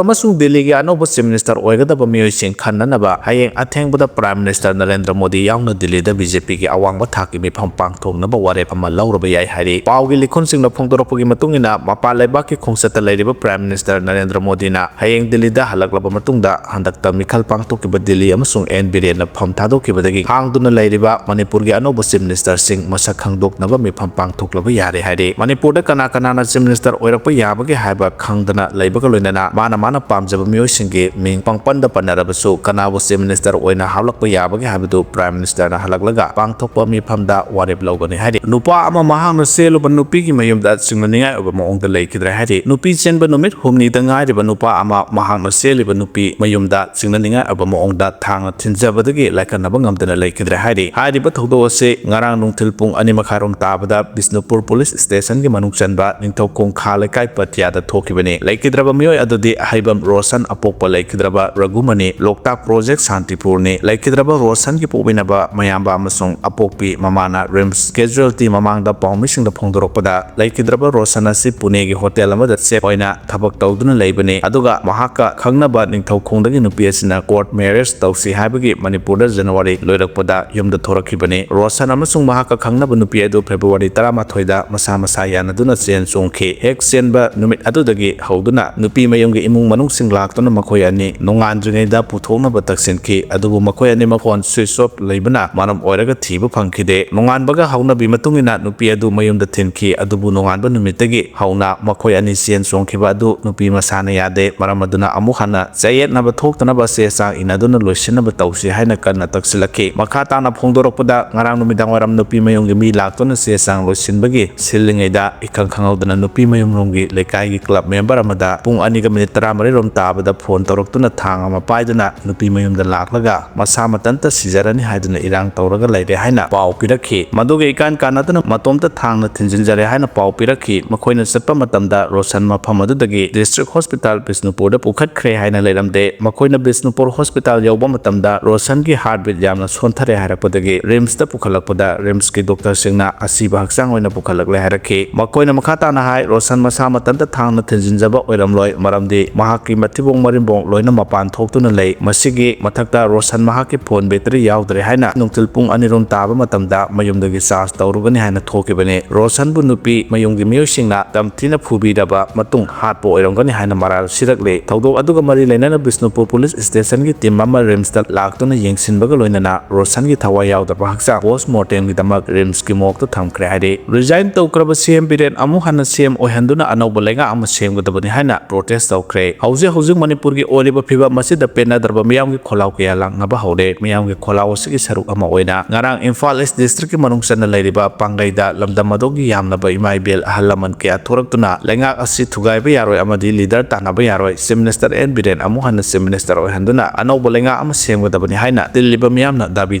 ꯑꯃꯁꯨꯡ ꯗꯤꯜꯂꯤꯒꯤ ꯑꯅꯧꯕ Chief Minister ꯑꯣꯏꯒꯗꯕ ꯃꯤꯑꯣꯏꯁꯤꯡ ꯈꯟꯅꯅꯕ ꯍꯌꯦꯡ ꯑꯊꯦꯡꯕꯗ Prime Minister ꯅꯔꯦꯟꯗ꯭ꯔ ꯃꯣꯗꯤ ꯌꯥꯎꯅ ꯗꯤꯜꯂꯤꯗ ꯕꯤ ꯖꯦ ꯄꯤꯒꯤ ꯑꯋꯥꯡꯕ ꯊꯥꯛꯀꯤ ꯃꯤꯐꯝ ꯄꯥꯡꯊꯣꯛꯅꯕ ꯋꯥꯔꯦꯞ ꯑꯃ ꯂꯧꯔꯕ ꯌꯥꯏ ꯍꯥꯏꯔꯤ꯫ ꯄꯥꯎꯒꯤ ꯂꯤꯈꯨꯟꯁꯤꯡꯅ ꯐꯣꯡꯗꯣꯔꯛꯄꯒꯤ ꯃꯇꯨꯡ ꯏꯟꯅ, ꯃꯄꯥꯟ ꯂꯩꯕꯥꯛꯀꯤ ꯈꯣꯡꯆꯠꯇ ꯂꯩꯔꯤꯕ Prime Minister ꯅꯔꯦꯟꯗ꯭ꯔ ꯃꯣꯗꯤꯅ ꯍꯌꯦꯡ ꯗꯤꯜꯂꯤꯗ ꯍꯜꯂꯛꯂꯕ ꯃꯇꯨꯡꯗ, ꯍꯟꯗꯛꯇ ꯃꯤꯈꯜ ꯄꯥꯡꯊꯣꯛꯈꯤꯕ ꯗꯤꯜꯂꯤ ꯑꯃꯁꯨꯡ ꯑꯦꯟ ꯕꯤꯔꯦꯟꯅ ꯐꯝ ꯊꯥꯗꯣꯛꯈꯤꯕꯗꯒꯤ ꯍꯥꯡꯗꯨꯅ ꯂꯩꯔꯤꯕ ꯃꯅꯤꯄꯨꯔꯒꯤ ꯑꯅꯧꯕ Chief Ministerꯁꯤꯡ ꯃꯁꯛ ꯈꯪꯗꯣꯛꯅꯕ ꯃꯤꯐꯝ ꯄꯥꯡꯊꯣꯛꯂꯕ ꯌꯥꯔꯦ ꯍꯥꯏꯔꯤ꯫ ꯃꯅꯤꯄꯨꯔꯗ ꯀꯅꯥ ꯀꯅꯥꯅ Chief Minister ꯑꯣꯏꯔꯛꯄ ꯌꯥꯕꯒꯦ ꯍꯥꯏꯕ ꯈꯪꯗꯅ ꯂꯩꯕꯒ ꯂꯣꯏꯅꯅ, ꯃꯥꯅ ꯃꯥꯅ ꯄꯥꯝꯖꯕ ꯃꯤꯑꯣꯏꯁꯤꯡꯒꯤ ꯃꯤꯡ ꯄꯪꯄꯟꯗ ꯄꯟꯅꯔꯕꯁꯨ, ꯀꯅꯥꯕꯨ Chief Minister ꯑꯣꯏꯅ ꯍꯥꯞꯂꯛꯄ ꯌꯥꯕꯒꯦ ꯍꯥꯏꯕꯗꯨ Prime Ministerꯅ ꯍꯜꯂꯛꯂꯒ ꯄꯥꯡꯊꯣꯛꯄ ꯃꯤꯐꯝꯗ ꯋꯥꯔꯦꯞ ꯂꯧꯒꯅꯤ ꯍꯥꯏꯔꯤ꯫ ꯅꯨꯄꯥ ꯑꯃ ꯃꯍꯥꯛꯅ ꯆꯦꯜꯂꯨꯕ ꯅꯨꯄꯤꯒꯤ ꯃꯌꯨꯝꯗ ꯆꯤꯡꯅꯅꯤꯡꯉꯥꯏ ꯑꯣꯏꯕ ꯃꯑꯣꯡꯗ ꯂꯩꯈꯤꯗ꯭ꯔꯦ ꯍꯥꯏꯔꯤ꯫ ꯅꯨꯄꯤ ꯆꯦꯟꯕ ꯅꯨꯃꯤꯠ ꯍꯨꯝꯅꯤꯗ ꯉꯥꯏꯔꯤꯕ ꯅꯨꯄꯥ ꯑꯃ ꯃꯍꯥꯛꯅ ꯆꯦꯜꯂꯤꯕ ꯅꯨꯄꯤ ꯃꯌꯨꯝꯗ ꯆꯤꯡꯅꯅꯤꯡꯉꯥꯏ ꯑꯣꯏꯕ ꯃꯑꯣꯡꯗ ꯊꯥꯡꯅ ꯊꯤꯟꯖꯕꯗꯒꯤ ꯂꯥꯏꯀꯠꯅꯕ ꯉꯝꯗꯅ ꯂꯩꯈꯤꯗ꯭ꯔꯦ ꯍꯥꯏꯔꯤ꯫ ꯍꯥꯏꯔꯤꯕ ꯊꯧꯗꯣꯛ ꯑꯁꯤ ꯉꯔꯥꯡ ꯅꯨꯡꯊꯤꯜ ꯄꯨꯡ ꯑꯅꯤ ꯃꯈꯥꯏꯔꯣꯝ ꯇꯥꯕꯗ ꯕꯤꯁꯅꯨꯄꯨꯔ Police Stationꯒꯤ ꯃꯅꯨꯡ ꯆꯟꯕ ꯅꯤꯡꯊꯧꯈꯣꯡ ꯈꯥ ꯂꯩꯀꯥꯏ ꯄꯇꯤꯌꯥꯗ ꯊꯣꯛꯈꯤꯕꯅꯤ꯫ ꯂꯩꯈꯤꯗ꯭ꯔꯕ ꯃꯤꯑꯣꯏ ꯑꯗꯨꯗꯤ ꯑꯍꯩꯕꯝ ꯔꯣꯁꯟ, ꯑꯄꯣꯛꯄ ꯂꯩꯈꯤꯗ꯭ꯔꯕ ꯔꯘꯨꯃꯅꯤ, ꯂꯣꯛꯇꯥꯛ Project ꯁꯥꯟꯇꯤꯄꯨꯔꯅꯤ꯫ ꯂꯩꯈꯤꯗ꯭ꯔꯕ ꯔꯣꯁꯟꯒꯤ ꯄꯣꯛꯃꯤꯟꯅꯕ ꯃꯌꯥꯝꯕ ꯑꯃꯁꯨꯡ ꯑꯄꯣꯛꯄꯤ ꯃꯃꯥꯅ RIMS casualty ꯃꯃꯥꯡꯗ ꯄꯥꯎꯃꯤꯁꯤꯡꯗ ꯐꯣꯡꯗꯣꯔꯛꯄꯗ, ꯂꯩꯈꯤꯗ꯭ꯔꯕ ꯔꯣꯁꯟ ꯑꯁꯤ ꯄꯨꯅꯦꯒꯤ ꯍꯣꯇꯦꯜ ꯑꯃꯗ chef ꯑꯣꯏꯅ ꯊꯕꯛ ꯇꯧꯗꯨꯅ ꯂꯩꯕꯅꯤ꯫ ꯑꯗꯨꯒ ꯃꯍꯥꯛꯀ ꯈꯪꯅꯕ ꯅꯤꯡꯊꯧꯈꯣꯡꯗꯒꯤ ꯅꯨꯄꯤ ꯑꯁꯤꯅ court marriage ꯇꯧꯁꯤ ꯍꯥꯏꯕꯒꯤ ꯃꯅꯤꯄꯨꯔꯗ ꯖꯅꯋꯥꯔꯤ ꯂꯣꯏꯔꯛꯄꯗ ꯌꯨꯝꯗ ꯊꯣꯔꯛꯈꯤꯕꯅꯤ꯫ ꯔꯣꯁꯟ ꯑꯃꯁꯨꯡ ꯃꯍꯥꯛꯀ ꯈꯪꯅꯕ ꯅꯨꯄꯤ ꯑꯗꯨ ꯐꯦꯕ꯭ꯔꯨꯋꯥꯔꯤ ꯇꯔꯥꯃꯥꯊꯣꯏꯗ ꯃꯁꯥ ꯃꯁꯥ ꯌꯥꯅꯗꯨꯅ ꯆꯦꯟ ꯆꯣꯡꯈꯤ꯫ ꯍꯦꯛ ꯆꯦꯟꯕ ꯅꯨꯃꯤꯠ ꯑꯗꯨꯗꯒꯤ ꯍꯧꯗꯨꯅ ꯅꯨꯄꯤ ꯃꯌꯨꯝꯒꯤ ꯏꯃꯨꯡ ꯃꯅꯨꯡꯁꯤꯡ ꯂꯥꯛꯇꯨꯅ ꯃꯈꯣꯏ ꯑꯅꯤ ꯅꯣꯡꯉꯥꯟꯗ꯭ꯔꯤꯉꯩꯗ ꯄꯨꯊꯣꯛꯅꯕ ꯇꯛꯁꯤꯟꯈꯤ꯫ ꯑꯗꯨꯕꯨ ꯃꯈꯣꯏ ꯑꯅꯤꯃꯛ phone switch off ꯂꯩꯕꯅ ꯃꯔꯝ ꯑꯣꯏꯔꯒ ꯊꯤꯕ ꯐꯪꯈꯤꯗꯦ꯫ ꯅꯣꯡꯉꯥꯟꯕꯒ ꯍꯧꯅꯕꯤ ꯃꯇꯨꯡ ꯏꯟꯅ ꯅꯨꯄꯤ ꯑꯗꯨ ꯃꯌꯨꯝꯗ ꯊꯤꯟꯈꯤ꯫ ꯑꯗꯨꯕꯨ ꯅꯣꯡꯉꯥꯟꯕ ꯅꯨꯃꯤꯠꯇꯒꯤ ꯍꯧꯅ ꯃꯈꯣꯏ ꯑꯅꯤ ꯆꯦꯟ ꯆꯣꯡꯈꯤꯕ ꯑꯗꯨ ꯅꯨꯄꯤ ꯃꯁꯥꯅ ꯌꯥꯗꯦ꯫ ꯃꯔꯝ ꯑꯗꯨꯅ ꯑꯃꯨꯛ ꯍꯟꯅ ꯆꯌꯦꯠꯅꯕ ꯊꯣꯛꯇꯅꯕ ꯆꯦ ꯆꯥꯡ ꯏꯅꯗꯨꯅ ꯂꯣꯏꯁꯤꯟꯅꯕ ꯇꯧꯁꯤ ꯍꯥꯏꯅ ꯀꯟꯅ ꯇꯛꯁꯤꯜꯂꯛꯈꯤ꯫ ꯃꯈꯥ ꯇꯥꯅ ꯐꯣꯡꯗꯣꯔꯛꯄꯗ, ꯉꯔꯥꯡ ꯅꯨꯃꯤꯗꯥꯡ ꯋꯥꯏꯔꯝ ꯅꯨꯄꯤ ꯃꯌꯨꯝꯒꯤ ꯃꯤ ꯂꯥꯛꯇꯨꯅ ꯆꯦ ꯆꯥꯡ ꯂꯣꯏꯁꯤꯟꯕꯒꯤ ꯁꯤꯜꯂꯤꯉꯩꯗ, ꯏꯈꯪ ꯈꯪꯍꯧꯗꯅ ꯅꯨꯄꯤ ꯃꯌꯨꯝꯔꯣꯝꯒꯤ ꯂꯩꯀꯥꯏꯒꯤ club member ꯑꯃꯗ ꯄꯨꯡ ꯑꯅꯤꯒ minute ꯇꯔꯥꯃꯔꯤ ꯔꯣꯝ ꯇꯥꯕꯗ phone ꯇꯧꯔꯛꯇꯨꯅ ꯊꯥꯡ ꯑꯃ ꯄꯥꯏꯗꯨꯅ ꯅꯨꯄꯤ ꯃꯌꯨꯝꯗ ꯂꯥꯛꯂꯒ ꯃꯁꯥ ꯃꯊꯟꯇ ꯁꯤꯖꯔꯅꯤ ꯍꯥꯏꯗꯨꯅ ꯏꯔꯥꯡ ꯇꯧꯔꯒ ꯂꯩꯔꯦ ꯍꯥꯏꯅ ꯄꯥꯎ ꯄꯤꯔꯛꯈꯤ꯫ ꯃꯗꯨꯒ ꯏꯀꯥꯟ ꯀꯥꯟꯅꯗꯅ ꯃꯇꯣꯝꯇ ꯊꯥꯡꯅ ꯊꯤꯟꯖꯤꯟꯖꯔꯦ ꯍꯥꯏꯅ ꯄꯥꯎ ꯄꯤꯔꯛꯈꯤ꯫ ꯃꯈꯣꯏꯅ ꯆꯠꯄ ꯃꯇꯝꯗ ꯔꯣꯁꯟ ꯃꯐꯝ ꯑꯗꯨꯗꯒꯤ District Hospital ꯕꯤꯁꯅꯨꯄꯨꯔꯗ ꯄꯨꯈꯠꯈ꯭ꯔꯦ ꯍꯥꯏꯅ ꯂꯩꯔꯝꯗꯦ꯫ ꯃꯈꯣꯏꯅ ꯕꯤꯁꯅꯨꯄꯨꯔ Hospital ꯌꯧꯕ ꯃꯇꯝꯗ ꯔꯣꯁꯟꯒꯤ heartbeat ꯌꯥꯝꯅ ꯁꯣꯟꯊꯔꯦ ꯍꯥꯏꯔꯛꯄꯗꯒꯤ RIMSꯇ ꯄꯨꯈꯠꯂꯛꯄꯗ RIMSꯀꯤ doctorꯁꯤꯡꯅ ꯑꯁꯤꯕ ꯍꯛꯆꯥꯡ ꯑꯣꯏꯅ ꯄꯨꯈꯠꯂꯛꯂꯦ ꯍꯥꯏꯔꯛꯈꯤ꯫ ꯃꯈꯣꯏꯅ ꯃꯈꯥ ꯇꯥꯅ ꯍꯥꯏ, ꯔꯣꯁꯟ ꯃꯁꯥ ꯃꯊꯟꯇ ꯊꯥꯡꯅ ꯊꯤꯟꯖꯤꯟꯖꯕ ꯑꯣꯏꯔꯝꯂꯣꯏ, ꯃꯔꯝꯗꯤ ꯃꯍꯥꯛꯀꯤ ꯃꯊꯤꯕꯣꯡ ꯃꯔꯤꯟꯕꯣꯡ ꯂꯣꯏꯅ ꯃꯄꯥꯟ ꯊꯣꯛꯇꯨꯅ ꯂꯩ꯫ ꯃꯁꯤꯒꯤ ꯃꯊꯛꯇ ꯔꯣꯁꯟ ꯃꯍꯥꯛꯀꯤ phone ꯕꯦꯇꯔꯤ ꯌꯥꯎꯗ꯭ꯔꯦ ꯍꯥꯏꯅ ꯅꯨꯡꯊꯤꯜ ꯄꯨꯡ ꯑꯅꯤꯔꯣꯝ ꯇꯥꯕ ꯃꯇꯝꯗ ꯃꯌꯨꯝꯗꯒꯤ ꯆꯥꯔꯖ ꯇꯧꯔꯨꯒꯅꯤ ꯍꯥꯏꯅ ꯊꯣꯛꯈꯤꯕꯅꯤ꯫ ꯔꯣꯁꯟꯕꯨ ꯅꯨꯄꯤ ꯃꯌꯨꯝꯒꯤ ꯃꯤꯑꯣꯏꯁꯤꯡꯅ ꯇꯝꯊꯤꯅ ꯐꯨꯕꯤꯔꯕ ꯃꯇꯨꯡ ꯍꯥꯠꯄ ꯑꯣꯏꯔꯝꯒꯅꯤ ꯍꯥꯏꯅ ꯃꯔꯥꯜ ꯁꯤꯔꯛꯂꯦ꯫ ꯊꯧꯗꯣꯛ ꯑꯗꯨꯒ ꯃꯔꯤ ꯂꯩꯅꯅ ꯕꯤꯁꯅꯨꯄꯨꯔ ꯄꯨꯂꯤꯁ ꯁ꯭ꯇꯦꯁꯟꯒꯤ ꯇꯤꯝ ꯑꯃ ꯔꯤꯝꯁꯇ ꯂꯥꯛꯇꯨꯅ ꯌꯦꯡꯁꯤꯟꯕꯒ ꯂꯣꯏꯅꯅ ꯔꯣꯁꯟꯒꯤ ꯊꯋꯥꯏ ꯌꯥꯎꯗꯕ ꯍꯛꯆꯥꯡ ꯄꯣꯁꯃꯣꯔꯇꯦꯝꯒꯤꯗꯃꯛ ꯔꯤꯝꯁꯀꯤ ꯃꯣꯔꯒꯇ ꯊꯝꯈ꯭ꯔꯦ ꯍꯥꯏꯔꯤ꯫ ꯔꯤꯖꯥꯏꯟ ꯇꯧꯈ꯭ꯔꯕ ꯁꯤ ꯑꯦꯝ ꯕꯤꯔꯦꯟ ꯑꯃꯨꯛ ꯍꯟꯅ ꯁꯤ ꯑꯦꯝ ꯑꯣꯏꯍꯟꯗꯨꯅ ꯑꯅꯧꯕ ꯂꯩꯉꯥꯛ ꯑꯃ ꯁꯦꯝꯒꯗꯕꯅꯤ ꯍꯥꯏꯅ ꯄ꯭ꯔꯣꯇꯦꯁ ꯇꯧꯈ꯭ꯔꯦ꯫ ꯍꯧꯖꯤꯛ ꯍꯧꯖꯤꯛ ꯃꯅꯤꯄꯨꯔꯒꯤ ꯑꯣꯏꯔꯤꯕ ꯐꯤꯕꯝ ꯑꯁꯤꯗ ꯄꯦꯟꯅꯗ꯭ꯔꯕ ꯃꯤꯌꯥꯝꯒꯤ ꯈꯣꯜꯂꯥꯎ ꯀꯌꯥ ꯂꯥꯡꯅꯕ ꯍꯧꯔꯦ꯫ ꯃꯤꯌꯥꯝꯒꯤ ꯈꯣꯜꯂꯥꯎ ꯑꯁꯤꯒꯤ ꯁꯔꯨꯛ ꯑꯃ ꯑꯣꯏꯅ ꯉꯔꯥꯡ ꯏꯝꯐꯥꯜ ꯏꯁ ꯗꯤꯁꯇ꯭ꯔꯤꯛꯀꯤ ꯃꯅꯨꯡ ꯆꯟꯅ ꯂꯩꯔꯤꯕ ꯄꯥꯡꯒꯩꯗ ꯂꯝꯗꯝ ꯑꯗꯨꯒꯤ ꯌꯥꯝꯂꯕ ꯏꯃꯥ ꯏꯕꯦꯜ ꯑꯍꯜ ꯂꯃꯟ ꯀꯌꯥ ꯊꯣꯔꯛꯇꯨꯅ ꯂꯩꯉꯥꯛ ꯑꯁꯤ ꯊꯨꯒꯥꯏꯕ ꯌꯥꯔꯣꯏ ꯑꯃꯗꯤ ꯂꯤꯗꯔ ꯇꯥꯟꯅꯕ ꯌꯥꯔꯣꯏ, ꯆꯤꯐ ꯃꯤꯅꯤꯁꯇꯔ ꯑꯦꯟ ꯕꯤꯔꯦꯟ ꯑꯃꯨꯛ ꯍꯟꯅ ꯆꯤꯐ ꯃꯤꯅꯤꯁꯇꯔ ꯑꯣꯏꯍꯟꯗꯨꯅ ꯑꯅꯧꯕ ꯂꯩꯉꯥꯛ ꯑꯃ ꯁꯦꯝꯒꯗꯕꯅꯤ ꯍꯥꯏꯅ ꯇꯤꯜꯂꯤꯕ ꯃꯤꯌꯥꯝꯅ ꯗꯥꯕꯤ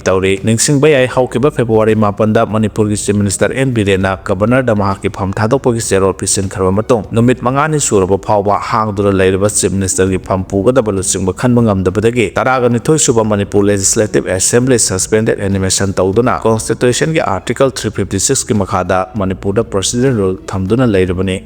ꯇꯧꯔꯤ꯫ ꯅꯤꯡꯁꯤꯡꯕ ꯌꯥꯏ, ꯍꯧꯈꯤꯕ ꯐꯦꯕ꯭ꯔꯨꯋꯥꯔꯤ ꯃꯥꯄꯟꯗ ꯃꯅꯤꯄꯨꯔꯒꯤ ꯆꯤꯐ ꯃꯤꯅꯤꯁꯇꯔ ꯑꯦꯟ ꯕꯤꯔꯦꯟꯅ ꯒꯕꯔꯅꯔꯗ ꯃꯍꯥꯛꯀꯤ ꯐꯝ ꯊꯥꯗꯣꯛꯄꯒꯤ ꯆꯦꯔꯣꯜ ꯄꯤꯁꯤꯟꯈ꯭ꯔꯕ ꯃꯇꯨꯡ ꯅꯨꯃꯤꯠ ꯃꯉꯥꯅꯤ ꯁꯨꯔꯕ ꯐꯥꯎꯕ ꯍꯥꯡꯗꯨꯅ ꯂꯩꯔꯤꯕ ꯆꯤꯐ ꯃꯤꯅꯤꯁꯇꯔꯒꯤ ꯐꯝ ꯄꯨꯒꯗꯕ ꯂꯨꯆꯤꯡꯕ ꯈꯟꯕ ꯉꯝꯗꯕꯗꯒꯤ ꯇꯔꯥꯒ ꯅꯤꯊꯣꯏ ꯁꯨꯕ ꯃꯅꯤꯄꯨꯔ ꯂꯦꯖꯤꯁꯂꯦꯇꯤꯚ ꯑꯦꯁꯦꯝꯕ꯭ꯂꯤ ꯁꯁꯄꯦꯟꯗꯦꯗ ꯑꯦꯅꯤꯃꯦꯁꯟ ꯇꯧꯗꯨꯅ ꯀꯣꯟꯁꯇꯤꯇ꯭ꯌꯨꯁꯟꯒꯤ ꯑꯥꯔꯇꯤꯀꯜ ꯊ꯭ꯔꯤ ꯐꯤꯐꯇꯤ ꯁꯤꯛꯁꯀꯤ ꯃꯈꯥꯗ ꯃꯅꯤꯄꯨꯔꯗ ꯄ꯭ꯔꯣꯁꯤꯗꯔꯦꯜ ꯔꯨꯜ ꯊꯝꯗꯨꯅ ꯂꯩꯔꯕꯅꯤ꯫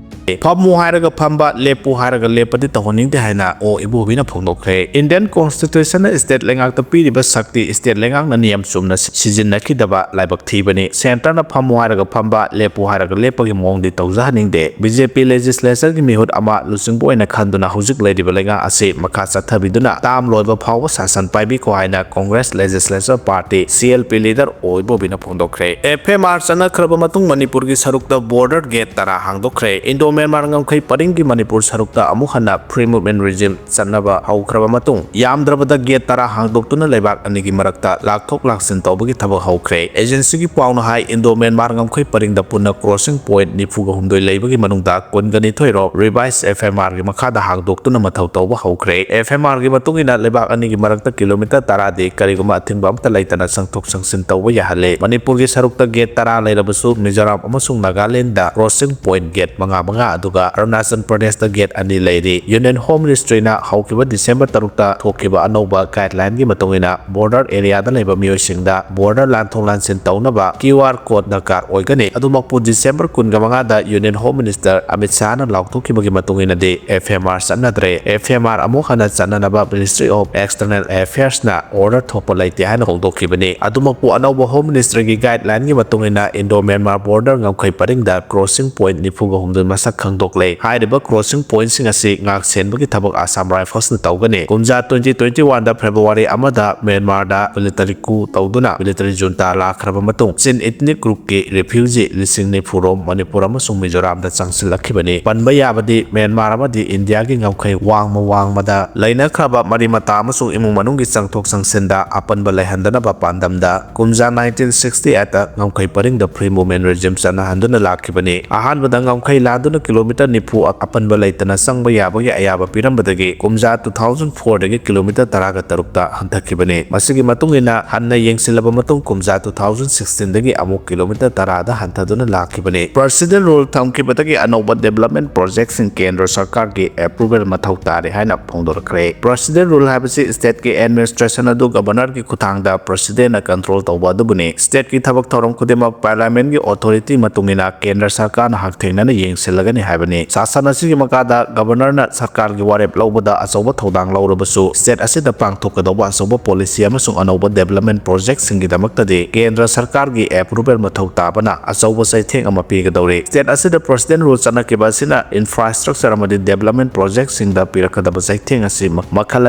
ꯐꯝꯃꯨ ꯍꯥꯏꯔꯒ ꯐꯝꯕ, ꯂꯦꯞꯄꯨ ꯍꯥꯏꯔꯒ ꯂꯦꯞꯄꯗꯤ ꯇꯧꯍꯟꯅꯤꯡꯗꯦ ꯍꯥꯏꯅ ꯑꯣ ꯏꯕꯣꯕꯤꯅ ꯐꯣꯡꯗꯣꯛꯈ꯭ꯔꯦ꯫ ꯏꯟꯗꯤꯌꯟ ꯀꯣꯟꯁꯇꯤꯇ꯭ꯌꯨꯁꯟꯅ ꯁ꯭ꯇꯦꯠ ꯂꯩꯉꯥꯛꯇ ꯄꯤꯔꯤꯕ ꯁꯛꯇꯤ ꯁ꯭ꯇꯦꯠ ꯂꯩꯉꯥꯛꯅ ꯅꯤꯌꯝ ꯆꯨꯝꯅ ꯁꯤꯖꯤꯟꯅꯈꯤꯗꯕ ꯂꯥꯏꯕꯛ ꯊꯤꯕꯅꯤ꯫ ꯁꯦꯟꯇꯔꯅ ꯐꯝꯃꯨ ꯍꯥꯏꯔꯒ ꯐꯝꯕ, ꯂꯦꯞꯄꯨ ꯍꯥꯏꯔꯒ ꯂꯦꯞꯄꯒꯤ ꯃꯑꯣꯡꯗꯤ ꯇꯧꯖꯍꯟꯅꯤꯡꯗꯦ꯫ ꯕꯤ ꯖꯦ ꯄꯤ ꯂꯦꯖꯤꯁꯂꯦꯆꯔꯒꯤ ꯃꯤꯍꯨꯠ ꯑꯃ ꯂꯨꯆꯤꯡꯕ ꯑꯣꯏꯅ ꯈꯟꯗꯨꯅ ꯍꯧꯖꯤꯛ ꯂꯩꯔꯤꯕ ꯂꯩꯉꯥꯛ ꯑꯁꯤ ꯃꯈꯥ ꯆꯠꯊꯕꯤꯗꯨꯅ ꯇꯥꯝ ꯂꯣꯏꯕ ꯐꯥꯎꯕ ꯁꯥꯁꯟ ꯄꯥꯏꯕꯤꯈꯣ ꯍꯥꯏꯅ Congress legislature party, C L P, leader O ꯏꯕꯣꯕꯤꯅ ꯐꯣꯡꯗꯣꯛꯈ꯭ꯔꯦ꯫ ꯑꯦꯐ ꯑꯦꯝ ꯑꯥꯔ ꯆꯠꯅꯈ꯭ꯔꯕ ꯃꯇꯨꯡ ꯃꯅꯤꯄꯨꯔꯒꯤ ꯁꯔꯨꯛꯇ ꯕꯣꯔꯗꯔ ꯒꯦꯠ ꯇꯔꯥ ꯍꯥꯡꯗꯣꯛꯈ꯭ꯔꯦ꯫ ꯏꯟꯗꯣ ꯃ꯭ꯌꯥꯟꯃꯥꯔ ꯉꯝꯈꯩ ꯄꯔꯤꯡꯒꯤ ꯃꯅꯤꯄꯨꯔ ꯁꯔꯨꯛꯇ ꯑꯃꯨꯛ ꯍꯟꯅ ꯐ꯭ꯔꯤ ꯃꯨꯚꯃꯦꯟ ꯔꯤꯖꯤꯝ ꯆꯠꯅꯕ ꯍꯧꯈ꯭ꯔꯕ ꯃꯇꯨꯡ ꯌꯥꯝꯗ꯭ꯔꯕꯗ ꯒꯦꯠ ꯇꯔꯥ ꯍꯥꯡꯗꯣꯛꯇꯨꯅ ꯂꯩꯕꯥꯛ ꯑꯅꯤꯒꯤ ꯃꯔꯛꯇ ꯂꯥꯛꯊꯣꯛ ꯂꯥꯛꯁꯤꯟ ꯇꯧꯕꯒꯤ ꯊꯕꯛ ꯍꯧꯈ꯭ꯔꯦ꯫ ꯑꯦꯖꯦꯟꯁꯤꯒꯤ ꯄꯥꯎꯅ ꯍꯥꯏ, ꯏꯟꯗꯣ ꯃ꯭ꯌꯥꯟꯃꯥꯔ ꯉꯝꯈꯩ ꯄꯔꯤꯡꯗ ꯄꯨꯟꯅ ꯀ꯭ꯔꯣꯁꯤꯡ ꯄꯣꯏꯟꯠ ꯅꯤꯐꯨꯒ ꯍꯨꯝꯗꯣꯏ ꯂꯩꯕꯒꯤ ꯃꯅꯨꯡꯗ ꯀꯨꯟꯒ ꯅꯤꯊꯣꯏ ꯔꯣꯝ ꯔꯤꯚꯥꯏꯁ ꯑꯦꯐ ꯑꯦꯝ ꯑꯥꯔꯒꯤ ꯃꯈꯥꯗ ꯍꯥꯡꯗꯣꯛꯇꯨꯅ ꯃꯊꯧ ꯇꯧꯕ ꯍꯧꯈ꯭ꯔꯦ꯫ ꯑꯦꯐ ꯑꯦꯝ ꯑꯥꯔꯒꯤ ꯃꯇꯨꯡ ꯏꯟꯅ ꯂꯩꯕꯥꯛ ꯑꯅꯤꯒꯤ ꯃꯔꯛꯇ ꯀꯤꯂꯣꯃꯤꯇꯔ ꯇꯔꯥꯗꯤ ꯀꯔꯤꯒꯨꯝꯕ ꯑꯊꯤꯡꯕ ꯑꯃꯠꯇ ꯂꯩꯇꯅ ꯆꯪꯊꯣꯛ ꯆꯪꯁꯤꯟ ꯇꯧꯕ ꯌꯥꯍꯜꯂꯦ꯫ ꯃꯅꯤꯄꯨꯔꯒꯤ ꯁꯔꯨꯛꯇ ꯒꯦꯠ ꯇꯔꯥ ꯂꯩꯔꯕꯁꯨ ꯃꯤꯖꯣꯔꯥꯝ ꯑꯃꯁꯨꯡ ꯅꯥꯒꯥꯂꯦꯟꯗ ꯀ꯭ꯔꯣꯁꯤꯡ ꯄꯣꯏꯟꯠ ꯒꯦꯠ ꯃꯉꯥ ꯃꯉꯥ, ꯑꯗꯨꯒ ꯑꯔꯨꯅꯥꯆꯜ ꯄ꯭ꯔꯗꯦꯁꯇ ꯒꯦꯠ ꯑꯅꯤ ꯂꯩꯔꯤ꯫ ꯌꯨꯅꯤꯌꯟ ꯍꯣꯝ ꯃꯤꯅꯤꯁꯇ꯭ꯔꯤꯅ ꯍꯧꯈꯤꯕ ꯗꯤꯁꯦꯝꯕꯔ ꯇꯔꯨꯛꯇ ꯊꯣꯛꯈꯤꯕ ꯑꯅꯧꯕ ꯒꯥꯏꯗꯂꯥꯏꯟꯒꯤ ꯃꯇꯨꯡ ꯏꯟꯅ ꯕꯣꯔꯗꯔ ꯑꯦꯔꯤꯌꯥꯗ ꯂꯩꯕ ꯃꯤꯑꯣꯏꯁꯤꯡꯗ ꯕꯣꯔꯗꯔ ꯂꯥꯟꯊꯣꯛ ꯂꯥꯟꯁꯤꯟ ꯇꯧꯅꯕ ꯀ꯭ꯌꯨ ꯑꯥꯔ ꯀꯣꯗ ꯗꯔꯀꯥꯔ ꯑꯣꯏꯒꯅꯤ꯫ ꯑꯗꯨꯃꯛꯄꯨ ꯗꯤꯁꯦꯝꯕꯔ ꯀꯨꯟꯒ ꯃꯉꯥꯗ ꯌꯨꯅꯤꯌꯟ ꯍꯣꯝ ꯃꯤꯅꯤꯁꯇꯔ ꯑꯃꯤꯠ ꯁꯥꯍꯅ ꯂꯥꯎꯊꯣꯛꯈꯤꯕꯒꯤ ꯃꯇꯨꯡ ꯏꯟꯅꯗꯤ ꯑꯦꯐ ꯑꯦꯝ ꯑꯥꯔ ꯆꯠꯅꯗ꯭ꯔꯦ꯫ ꯑꯦꯐ ꯑꯦꯝ ꯑꯥꯔ ꯑꯃꯨꯛ ꯍꯟꯅ ꯆꯠꯅꯅꯕ ꯃꯤꯅꯤꯁꯇ꯭ꯔꯤ ꯑꯣꯐ ꯑꯦꯛꯁꯇꯔꯅꯦꯜ ꯑꯦꯐꯤꯌꯔꯁꯅ ꯑꯣꯔꯗꯔ ꯑꯇꯣꯞꯄ ꯂꯩꯇꯦ ꯍꯥꯏꯅ ꯐꯣꯡꯗꯣꯛꯈꯤꯕꯅꯤ꯫ ꯑꯗꯨꯃꯛꯄꯨ, ꯑꯅꯧꯕ Home Ministryꯒꯤ guideline ꯒꯤ ꯃꯇꯨꯡ ꯏꯟꯅ, Indo Myanmar border ꯉꯝꯈꯩ ꯄꯔꯤꯡꯗ crossing point ꯅꯤꯐꯨꯒ ꯍꯨꯝꯗꯣꯏ ꯃꯁꯛ ꯈꯪꯗꯣꯛꯂꯦ꯫ ꯍꯥꯏꯔꯤꯕ crossing point ꯁꯤꯡ ꯑꯁꯤ ꯉꯥꯛ ꯁꯦꯟꯕꯒꯤ ꯊꯕꯛ Assam Rifles ꯅ ꯇꯧꯒꯅꯤ꯫ ꯀꯨꯝꯖꯥ twenty twenty one ꯗ February ꯑꯃꯗ Myanmar ꯗ military coup ꯇꯧꯗꯨꯅ military junta ꯂꯥꯛꯈ꯭ꯔꯕ ꯃꯇꯨꯡ, Chin ethnic group ꯀꯤ refugee ꯂꯤꯁꯤꯡ ꯅꯤꯐꯨ ꯔꯣꯝ ꯃꯅꯤꯄꯨꯔ ꯑꯃꯁꯨꯡ ꯃꯤꯖꯣꯔꯥꯝꯗ ꯆꯪꯁꯤꯜꯂꯛꯈꯤꯕꯅꯤ꯫ ꯄꯟꯕ ꯌꯥꯕꯗꯤ, ꯃ꯭ꯌꯥꯟꯃꯥꯔ ꯑꯃꯗꯤ ꯏꯟꯗꯤꯌꯥꯒꯤ ꯉꯝꯈꯩ ꯋꯥꯡꯃ ꯋꯥꯡꯃꯗ ꯂꯩꯅꯈ꯭ꯔꯕ ꯃꯔꯤ ꯃꯇꯥ ꯑꯃꯁꯨꯡ ꯏꯃꯨꯡ ꯃꯅꯨꯡꯒꯤ ꯆꯪꯊꯣꯛ ꯆꯪꯁꯤꯟꯗ ꯑꯄꯟꯕ ꯂꯩꯍꯟꯗꯅꯕ ꯄꯥꯟꯗꯝꯗ ꯀꯨꯝꯖꯥ nineteen sixty eight ꯇ ꯉꯝꯈꯩ ꯄꯔꯤꯡꯗ free movement regime ꯆꯠꯅꯍꯟꯗꯨꯅ ꯂꯥꯛꯈꯤꯕꯅꯤ꯫ ꯑꯍꯥꯟꯕꯗ ꯉꯝꯈꯩ ꯂꯥꯟꯗꯨꯅ kilometre ꯅꯤꯐꯨ ꯑꯄꯟꯕ ꯂꯩꯇꯅ ꯆꯪꯕ ꯌꯥꯕꯒꯤ ꯑꯌꯥꯕ ꯄꯤꯔꯝꯕꯗꯒꯤ ꯀꯨꯝꯖꯥ two thousand four ꯗꯒꯤ kilometre ꯇꯔꯥꯒ ꯇꯔꯨꯛꯇ ꯍꯟꯊꯈꯤꯕꯅꯤ꯫ ꯃꯁꯤꯒꯤ ꯃꯇꯨꯡ ꯏꯟꯅ ꯍꯟꯅ ꯌꯦꯡꯁꯤꯜꯂꯕ ꯃꯇꯨꯡ ꯀꯨꯝꯖꯥ two thousand sixteen ꯗꯒꯤ ꯑꯃꯨꯛ kilometre ꯇꯔꯥꯗ ꯍꯟꯊꯗꯨꯅ ꯂꯥꯛꯈꯤꯕꯅꯤ꯫ President Rule ꯊꯝꯈꯤꯕꯗꯒꯤ ꯑꯅꯧꯕ development project ꯁꯤꯡ ꯀꯦꯟꯗ꯭ꯔ ꯁꯔꯀꯥꯔꯒꯤ approval ꯃꯊꯧ ꯇꯥꯔꯦ ꯍꯥꯏꯅ ꯐꯣꯡꯗꯣꯔꯛꯈ꯭ꯔꯦ꯫ President Rule ꯍꯥꯏꯕꯁꯤ state ꯀꯤ administration ꯑꯗꯨ Governor ꯒꯤ ꯈꯨꯠꯊꯥꯡꯗ President ꯅ control ꯇꯧꯕ ꯑꯗꯨꯕꯨꯅꯤ꯫ State ꯀꯤ ꯊꯕꯛ ꯊꯧꯔꯝ ꯈꯨꯗꯤꯡꯃꯛ Parliament ꯒꯤ authority ꯃꯇꯨꯡ ꯏꯟꯅ ꯀꯦꯟꯗ꯭ꯔ ꯁꯔꯀꯥꯔꯅ ꯍꯛꯊꯦꯡꯅꯅ ꯌꯦꯡꯁꯤꯜꯂꯒꯅꯤ ꯍꯥꯏꯕꯅꯤ꯫ ꯁꯥꯁꯟ ꯑꯁꯤꯒꯤ ꯃꯈꯥꯗ Governor ꯅ ꯁꯔꯀꯥꯔꯒꯤ ꯋꯥꯔꯦꯞ ꯂꯧꯕꯗ ꯑꯆꯧꯕ ꯊꯧꯗꯥꯡ ꯂꯧꯔꯕꯁꯨ, state ꯑꯁꯤꯗ ꯄꯥꯡꯊꯣꯛꯀꯗꯧꯕ ꯑꯆꯧꯕ policy ꯑꯃꯁꯨꯡ ꯑꯅꯧꯕ development project ꯁꯤꯡꯒꯤꯗꯃꯛꯇꯗꯤ ꯀꯦꯟꯗ꯭ꯔ ꯁꯔꯀꯥꯔꯒꯤ approval ꯃꯊꯧ ꯇꯥꯕꯅ ꯑꯆꯧꯕ ꯆꯩꯊꯦꯡ ꯑꯃ ꯄꯤꯒꯗꯧꯔꯤ꯫ State ꯑꯁꯤꯗ President Rule ꯆꯠꯅꯈꯤꯕ ꯑꯁꯤꯅ infrastructure ꯑꯃꯗꯤ development project ꯁꯤꯡꯗ ꯄꯤꯔꯛꯀꯗꯕ ꯆꯩꯊꯦꯡ ꯑꯁꯤ ꯃ-, ꯃꯈꯜ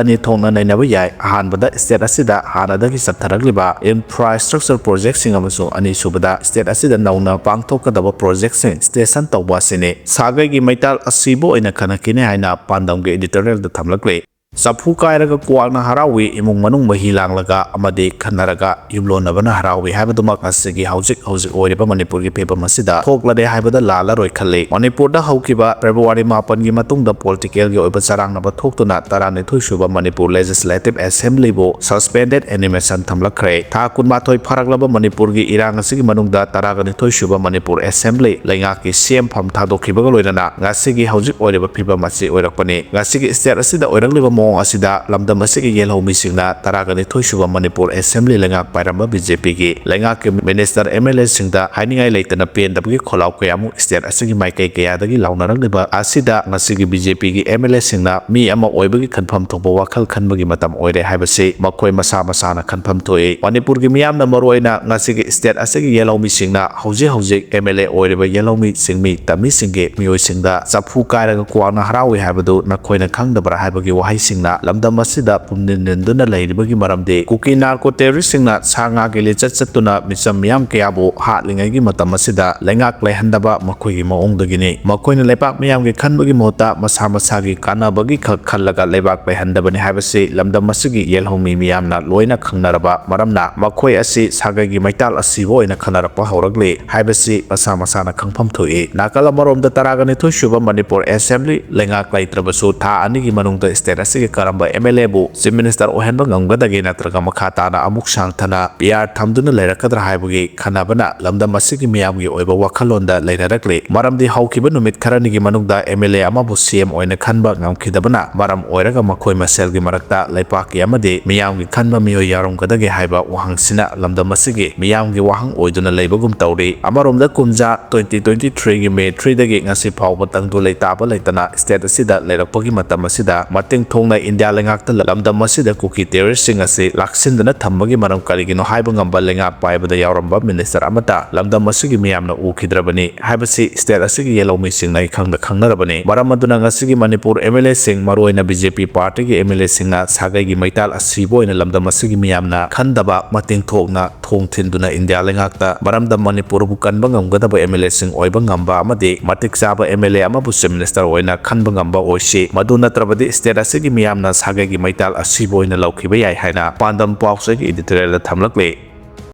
ꯑꯅꯤ ꯊꯣꯛꯅ ꯅꯩꯅꯕ ꯌꯥꯏ꯫ ꯑꯍꯥꯟꯕꯗ, state ꯑꯁꯤꯗ ꯍꯥꯟꯅꯗꯒꯤ ꯆꯠꯊꯔꯛꯂꯤꯕ infrastructure project ꯁꯤꯡ ꯑꯃꯁꯨꯡ ꯑꯅꯤꯁꯨꯕꯗ, state ꯑꯁꯤꯗ ꯅꯧꯅ ꯄꯥꯡꯊꯣꯛꯀꯗꯕ project ꯁꯤꯡ sanction ꯇꯧꯕ ꯑꯁꯤꯅꯤ꯫ ꯁꯥꯒꯩꯒꯤ ꯃꯩꯇꯥꯜ ꯑꯁꯤꯕ ꯑꯣꯏꯅ ꯈꯟꯅꯈꯤꯅꯤ ꯍꯥꯏꯅ ꯄꯥꯟꯗꯝꯒꯤ editorial ꯗ ꯊꯝꯂꯛꯂꯤ꯫ ꯆꯐꯨ ꯀꯥꯏꯔꯒ ꯀ꯭ꯋꯥꯛꯅ ꯍꯔꯥꯎꯏ, ꯏꯃꯨꯡ ꯃꯅꯨꯡ ꯃꯍꯤ ꯂꯥꯡꯂꯒ ꯑꯃꯗꯤ ꯈꯠꯅꯔꯒ ꯌꯨꯝꯂꯣꯟꯅꯕꯅ ꯍꯔꯥꯎꯏ ꯍꯥꯏꯕꯗꯨꯃꯛ ꯉꯁꯤꯒꯤ ꯍꯧꯖꯤꯛ ꯍꯧꯖꯤꯛ ꯑꯣꯏꯔꯤꯕ ꯃꯅꯤꯄꯨꯔꯒꯤ ꯐꯤꯕꯝ ꯑꯁꯤꯗ ꯊꯣꯛꯂꯔꯦ ꯍꯥꯏꯕꯗ ꯂꯥꯜꯂꯔꯣꯏ ꯈꯜꯂꯤ꯫ ꯃꯅꯤꯄꯨꯔꯗ ꯍꯧꯈꯤꯕ February ꯃꯥꯄꯟꯒꯤ ꯃꯇꯨꯡꯗ political ꯒꯤ ꯑꯣꯏꯕ ꯆꯔꯥꯡꯅꯕ ꯊꯣꯛꯇꯨꯅ ꯇꯔꯥꯅꯤꯊꯣꯏ ꯁꯨꯕ ꯃꯅꯤꯄꯨꯔ Legislative Assembly ꯕꯨ suspended animation ꯊꯝꯂꯛꯈ꯭ꯔꯦ꯫ ꯊꯥ ꯀꯨꯟꯃꯥꯊꯣꯏ ꯐꯥꯔꯛꯂꯕ ꯃꯅꯤꯄꯨꯔꯒꯤ ꯏꯔꯥꯡ ꯑꯁꯤꯒꯤ ꯃꯅꯨꯡꯗ ꯇꯔꯥꯒ ꯅꯤꯊꯣꯏ ꯁꯨꯕ ꯃꯅꯤꯄꯨꯔ Assembly ꯂꯩꯉꯥꯛꯀꯤ ꯁꯦꯝꯐꯝ ꯊꯥꯗꯣꯛꯈꯤꯕꯒ ꯂꯣꯏꯅꯅ ꯉꯁꯤꯒꯤ ꯍꯧꯖꯤꯛ ꯑꯣꯏꯔꯤꯕ ꯐꯤꯕꯝ ꯑꯁꯤ ꯑꯣꯏꯔꯛꯄꯅꯤ꯫ ꯉꯁꯤꯒꯤ state ꯑꯁꯤꯗ ꯑꯣꯏꯔꯛꯂꯤꯕ ꯃꯑꯣꯡ ꯑꯁꯤꯗ ꯂꯝꯗꯝ ꯑꯁꯤꯒꯤ ꯌꯦꯜꯍꯧꯃꯤꯁꯤꯡꯅ ꯇꯔꯥꯒ ꯅꯤꯊꯣꯏ ꯁꯨꯕ ꯃꯅꯤꯄꯨꯔ ꯑꯦꯁꯦꯝꯕ꯭ꯂꯤ ꯂꯩꯉꯥꯛ ꯄꯥꯏꯔꯝꯕ ꯕꯤ ꯖꯦ ꯄꯤꯒꯤ ꯂꯩꯉꯥꯛꯀꯤ ꯃꯤꯅꯤꯁꯇꯔ, ꯑꯦꯝ ꯑꯦꯜ ꯑꯦꯁꯤꯡꯗ ꯍꯥꯏꯅꯤꯡꯉꯥꯏ ꯂꯩꯇꯅ ꯄꯦꯟꯗꯕꯒꯤ ꯈꯣꯜꯂꯥꯎ ꯀꯌꯥ ꯑꯃꯨꯛ ꯁ꯭ꯇꯦꯠ ꯑꯁꯤꯒꯤ ꯃꯥꯏꯀꯩ ꯀꯌꯥꯗꯒꯤ ꯂꯥꯎꯅꯔꯛꯂꯤꯕ ꯑꯁꯤꯗ ꯉꯁꯤꯒꯤ ꯕꯤ ꯖꯦ ꯄꯤꯒꯤ ꯑꯦꯝ ꯑꯦꯜ ꯑꯦꯁꯤꯡꯅ ꯃꯤ ꯑꯃ ꯑꯣꯏꯕꯒꯤ ꯈꯟꯐꯝ ꯊꯣꯛꯄ ꯋꯥꯈꯜ ꯈꯟꯕꯒꯤ ꯃꯇꯝ ꯑꯣꯏꯔꯦ ꯍꯥꯏꯕꯁꯤ ꯃꯈꯣꯏ ꯃꯁꯥ ꯃꯁꯥꯅ ꯈꯟꯐꯝ ꯊꯣꯛꯏ꯫ ꯃꯅꯤꯄꯨꯔꯒꯤ ꯃꯤꯌꯥꯝꯅ ꯃꯔꯨꯑꯣꯏꯅ ꯉꯁꯤꯒꯤ ꯁ꯭ꯇꯦꯠ ꯑꯁꯤꯒꯤ ꯌꯦꯜꯍꯧꯃꯤꯁꯤꯡꯅ ꯍꯧꯖꯤꯛ ꯍꯧꯖꯤꯛ ꯑꯦꯝ ꯑꯦꯜ ꯑꯦ ꯑꯣꯏꯔꯤꯕ ꯌꯦꯜꯍꯧꯃꯤ ꯆꯤꯡꯃꯤ ꯇꯝꯃꯤꯁꯤꯡꯒꯤ ꯃꯤꯑꯣꯏꯁꯤꯡꯗ ꯆꯐꯨ ꯀꯥꯏꯔꯒ ꯀ꯭ꯋꯥꯛꯅ ꯍꯔꯥꯎꯏ ꯍꯥꯏꯕꯗꯨ ꯅꯈꯣꯏꯅ ꯈꯪꯗꯕ꯭ꯔꯥ ꯍꯥꯏꯕꯒꯤ ꯋꯥꯍꯩꯁꯤꯡꯅ ꯂꯝꯗꯝ ꯑꯁꯤꯗ ꯄꯨꯝꯅꯤꯟ ꯅꯤꯟꯗꯨꯅ ꯂꯩꯔꯤꯕꯒꯤ ꯃꯔꯝꯗꯤ ꯀꯨꯀꯤ ꯅꯥꯔꯀꯣ ꯇꯦꯔꯣꯔꯤꯁꯁꯤꯡꯅ ꯁꯥ ꯉꯥꯒꯤ ꯂꯤꯆꯠ ꯆꯠꯇꯨꯅ ꯃꯤꯆꯝ ꯃꯤꯌꯥꯝ ꯀꯌꯥꯕꯨ ꯍꯥꯠꯂꯤꯉꯩꯒꯤ ꯃꯇꯝ ꯑꯁꯤꯗ ꯂꯩꯉꯥꯛ ꯂꯩꯍꯟꯗꯕ ꯃꯈꯣꯏꯒꯤ ꯃꯑꯣꯡꯗꯒꯤꯅꯤ꯫ ꯃꯈꯣꯏꯅ ꯂꯩꯕꯥꯛ ꯃꯤꯌꯥꯝꯒꯤ ꯈꯟꯕꯒꯤ ꯃꯍꯨꯠꯇ ꯃꯁꯥ ꯃꯁꯥꯒꯤ ꯀꯥꯟꯅꯕꯒꯤ ꯈꯛ ꯈꯜꯂꯒ ꯂꯩꯕꯥꯛ ꯂꯩꯍꯟꯗꯕꯅꯤ ꯍꯥꯏꯕꯁꯤ ꯂꯝꯗꯝ ꯑꯁꯤꯒꯤ ꯌꯦꯜꯍꯧꯃꯤ ꯃꯤꯌꯥꯝꯅ ꯂꯣꯏꯅ ꯈꯪꯅꯔꯕ ꯃꯔꯝꯅ ꯃꯈꯣꯏ ꯑꯁꯤ ꯁꯥꯒꯩꯒꯤ ꯃꯩꯇꯥꯜ ꯑꯁꯤꯕ ꯑꯣꯏꯅ ꯈꯟꯅꯔꯛꯄ ꯍꯧꯔꯛꯂꯤ ꯍꯥꯏꯕꯁꯤ ꯃꯁꯥ ꯃꯁꯥꯅ ꯈꯪꯐꯝ ꯊꯣꯛꯏ꯫ ꯅꯥꯀꯜ ꯑꯃꯔꯣꯝꯗ ꯇꯔꯥꯒ ꯅꯤꯊꯣꯏ ꯁꯨꯕ ꯃꯅꯤꯄꯨꯔ ꯑꯦꯁꯦꯝꯕ꯭ꯂꯤ ꯂꯩꯉꯥꯛ ꯂꯩꯇ꯭ꯔꯕꯁꯨ ꯊꯥ ꯑꯅꯤꯒꯤ ꯃꯅꯨꯡꯗ ꯁ꯭ꯇꯦꯠ ꯑꯁꯤꯒꯤ ꯀꯔꯝꯕ ꯑꯦꯝ ꯑꯦꯜ ꯑꯦꯕꯨ ꯆꯤꯐ ꯃꯤꯅꯤꯁꯇꯔ ꯑꯣꯏꯍꯟꯕ ꯉꯝꯒꯗꯒꯦ ꯅꯠꯇ꯭ꯔꯒ ꯃꯈꯥ ꯇꯥꯅ ꯑꯃꯨꯛ ꯁꯥꯡꯊꯅ ꯄꯤ ꯑꯥꯔ ꯊꯝꯗꯨꯅ ꯂꯩꯔꯛꯀꯗ꯭ꯔꯥ ꯍꯥꯏꯕꯒꯤ ꯈꯟꯅꯕꯅ ꯂꯝꯗꯝ ꯑꯁꯤꯒꯤ ꯃꯤꯌꯥꯝꯒꯤ ꯑꯣꯏꯕ ꯋꯥꯈꯜꯂꯣꯟꯗ ꯂꯩꯅꯔꯛꯂꯤ꯫ ꯃꯔꯝꯗꯤ ꯍꯧꯈꯤꯕ ꯅꯨꯃꯤꯠ ꯈꯔꯅꯤꯒꯤ ꯃꯅꯨꯡꯗ ꯑꯦꯝ ꯑꯦꯜ ꯑꯦ ꯑꯃꯕꯨ ꯁꯤ ꯑꯦꯝ ꯑꯣꯏꯅ ꯈꯟꯕ ꯉꯝꯈꯤꯗꯕꯅ ꯃꯔꯝ ꯑꯣꯏꯔꯒ ꯃꯈꯣꯏ ꯃꯁꯦꯜꯒꯤ ꯃꯔꯛꯇ ꯂꯩꯄꯥꯛꯀꯤ ꯑꯃꯗꯤ ꯃꯤꯌꯥꯝꯒꯤ ꯈꯟꯕ ꯃꯤꯑꯣꯏ ꯌꯥꯎꯔꯝꯒꯗꯒꯦ ꯍꯥꯏꯕ ꯋꯥꯍꯪꯁꯤꯅ ꯂꯝꯗꯝ ꯑꯁꯤꯒꯤ ꯃꯤꯌꯥꯝꯒꯤ ꯋꯥꯍꯪ ꯑꯣꯏꯗꯨꯅ ꯂꯩꯕꯒꯨꯝ ꯇꯧꯔꯤ꯫ ꯑꯃꯔꯣꯝꯗ ꯀꯨꯝꯖꯥ twenty twenty-three ꯒꯤ May three ꯗꯒꯤ ꯉꯁꯤ ꯐꯥꯎꯕ ꯇꯪꯗꯨ ꯂꯩꯇꯥꯕ ꯂꯩꯇꯅ ꯁ꯭ꯇꯦꯠ ꯑꯁꯤꯗ ꯂꯩꯔꯛꯄꯒꯤ ꯃꯇꯝ ꯑꯁꯤꯗ ꯃꯇꯤꯡ ꯊꯣꯡꯅ ꯏꯟꯗꯤꯌꯥ ꯂꯩꯉꯥꯛꯇ ꯂꯝꯗꯝ ꯑꯁꯤꯗ ꯀꯨꯀꯤ ꯇꯦꯔꯣꯔꯤꯁꯁꯤꯡ ꯑꯁꯤ ꯂꯥꯛꯁꯤꯟꯗꯨꯅ ꯊꯝꯕꯒꯤ ꯃꯔꯝ ꯀꯔꯤꯒꯤꯅꯣ ꯍꯥꯏꯕ ꯉꯝꯕ ꯂꯩꯉꯥꯛ ꯄꯥꯏꯕꯗ ꯌꯥꯎꯔꯝꯕ ꯃꯤꯅꯤꯁꯇꯔ ꯑꯃꯠꯇ ꯂꯝꯗꯝ ꯑꯁꯤꯒꯤ ꯃꯤꯌꯥꯝꯅ ꯎꯈꯤꯗ꯭ꯔꯕꯅꯤ ꯍꯥꯏꯕꯁꯤ ꯁ꯭ꯇꯦꯠ ꯑꯁꯤꯒꯤ ꯌꯦꯜꯍꯧꯃꯤꯁꯤꯡꯅ ꯏꯈꯪꯗ ꯈꯪꯅꯔꯕꯅꯤ꯫ ꯃꯔꯝ ꯑꯗꯨꯅ ꯉꯁꯤꯒꯤ ꯃꯅꯤꯄꯨꯔ ꯑꯦꯝ ꯑꯦꯜ ꯑꯦꯁꯤꯡ, ꯃꯔꯨꯑꯣꯏꯅ ꯕꯤ ꯖꯦ ꯄꯤ ꯄꯥꯔꯇꯤꯒꯤ ꯑꯦꯝ ꯑꯦꯜ ꯑꯦꯁꯤꯡꯅ ꯁꯥꯒꯩꯒꯤ ꯃꯩꯇꯥꯜ ꯑꯁꯤꯕ ꯑꯣꯏꯅ ꯂꯝꯗꯝ ꯑꯁꯤꯒꯤ ꯃꯤꯌꯥꯝꯅ ꯈꯟꯗꯕ ꯃꯇꯤꯡ ꯊꯣꯛꯅ ꯊꯣꯡ ꯊꯤꯟꯗꯨꯅ ꯏꯟꯗꯤꯌꯥ ꯂꯩꯉꯥꯛꯇ ꯃꯔꯝꯗꯝ ꯃꯅꯤꯄꯨꯔꯕꯨ ꯀꯟꯕ ꯉꯝꯒꯗꯕ ꯑꯦꯝ ꯑꯦꯜ ꯑꯦꯁꯤꯡ ꯑꯣꯏꯕ ꯉꯝꯕ ꯑꯃꯗꯤ ꯃꯇꯤꯛ ꯆꯥꯕ ꯑꯦꯝ ꯑꯦꯜ ꯑꯦ ꯑꯃꯕꯨ ꯆꯤꯐ ꯃꯤꯅꯤꯁꯇꯔ ꯑꯣꯏꯅ ꯈꯟꯕ ꯉꯝꯕ ꯑꯣꯏꯁꯤ꯫ ꯃꯗꯨ ꯅꯠꯇ꯭ꯔꯕꯗꯤ ꯁ꯭ꯇꯦꯠ ꯑꯁꯤꯒꯤ ꯃꯤꯌꯥꯝꯅ ꯁꯥꯒꯩꯒꯤ ꯃꯩꯇꯥꯜ ꯑꯁꯤꯕ ꯑꯣꯏꯅ ꯂꯧꯈꯤꯕ ꯌꯥꯏ ꯍꯥꯏꯅ ꯄꯥꯟꯗꯝ ꯄꯥꯎꯆꯦꯒꯤ ꯏꯗꯤꯇꯣꯔꯤꯌꯦꯜꯗ ꯊꯝꯂꯛꯂꯤ꯫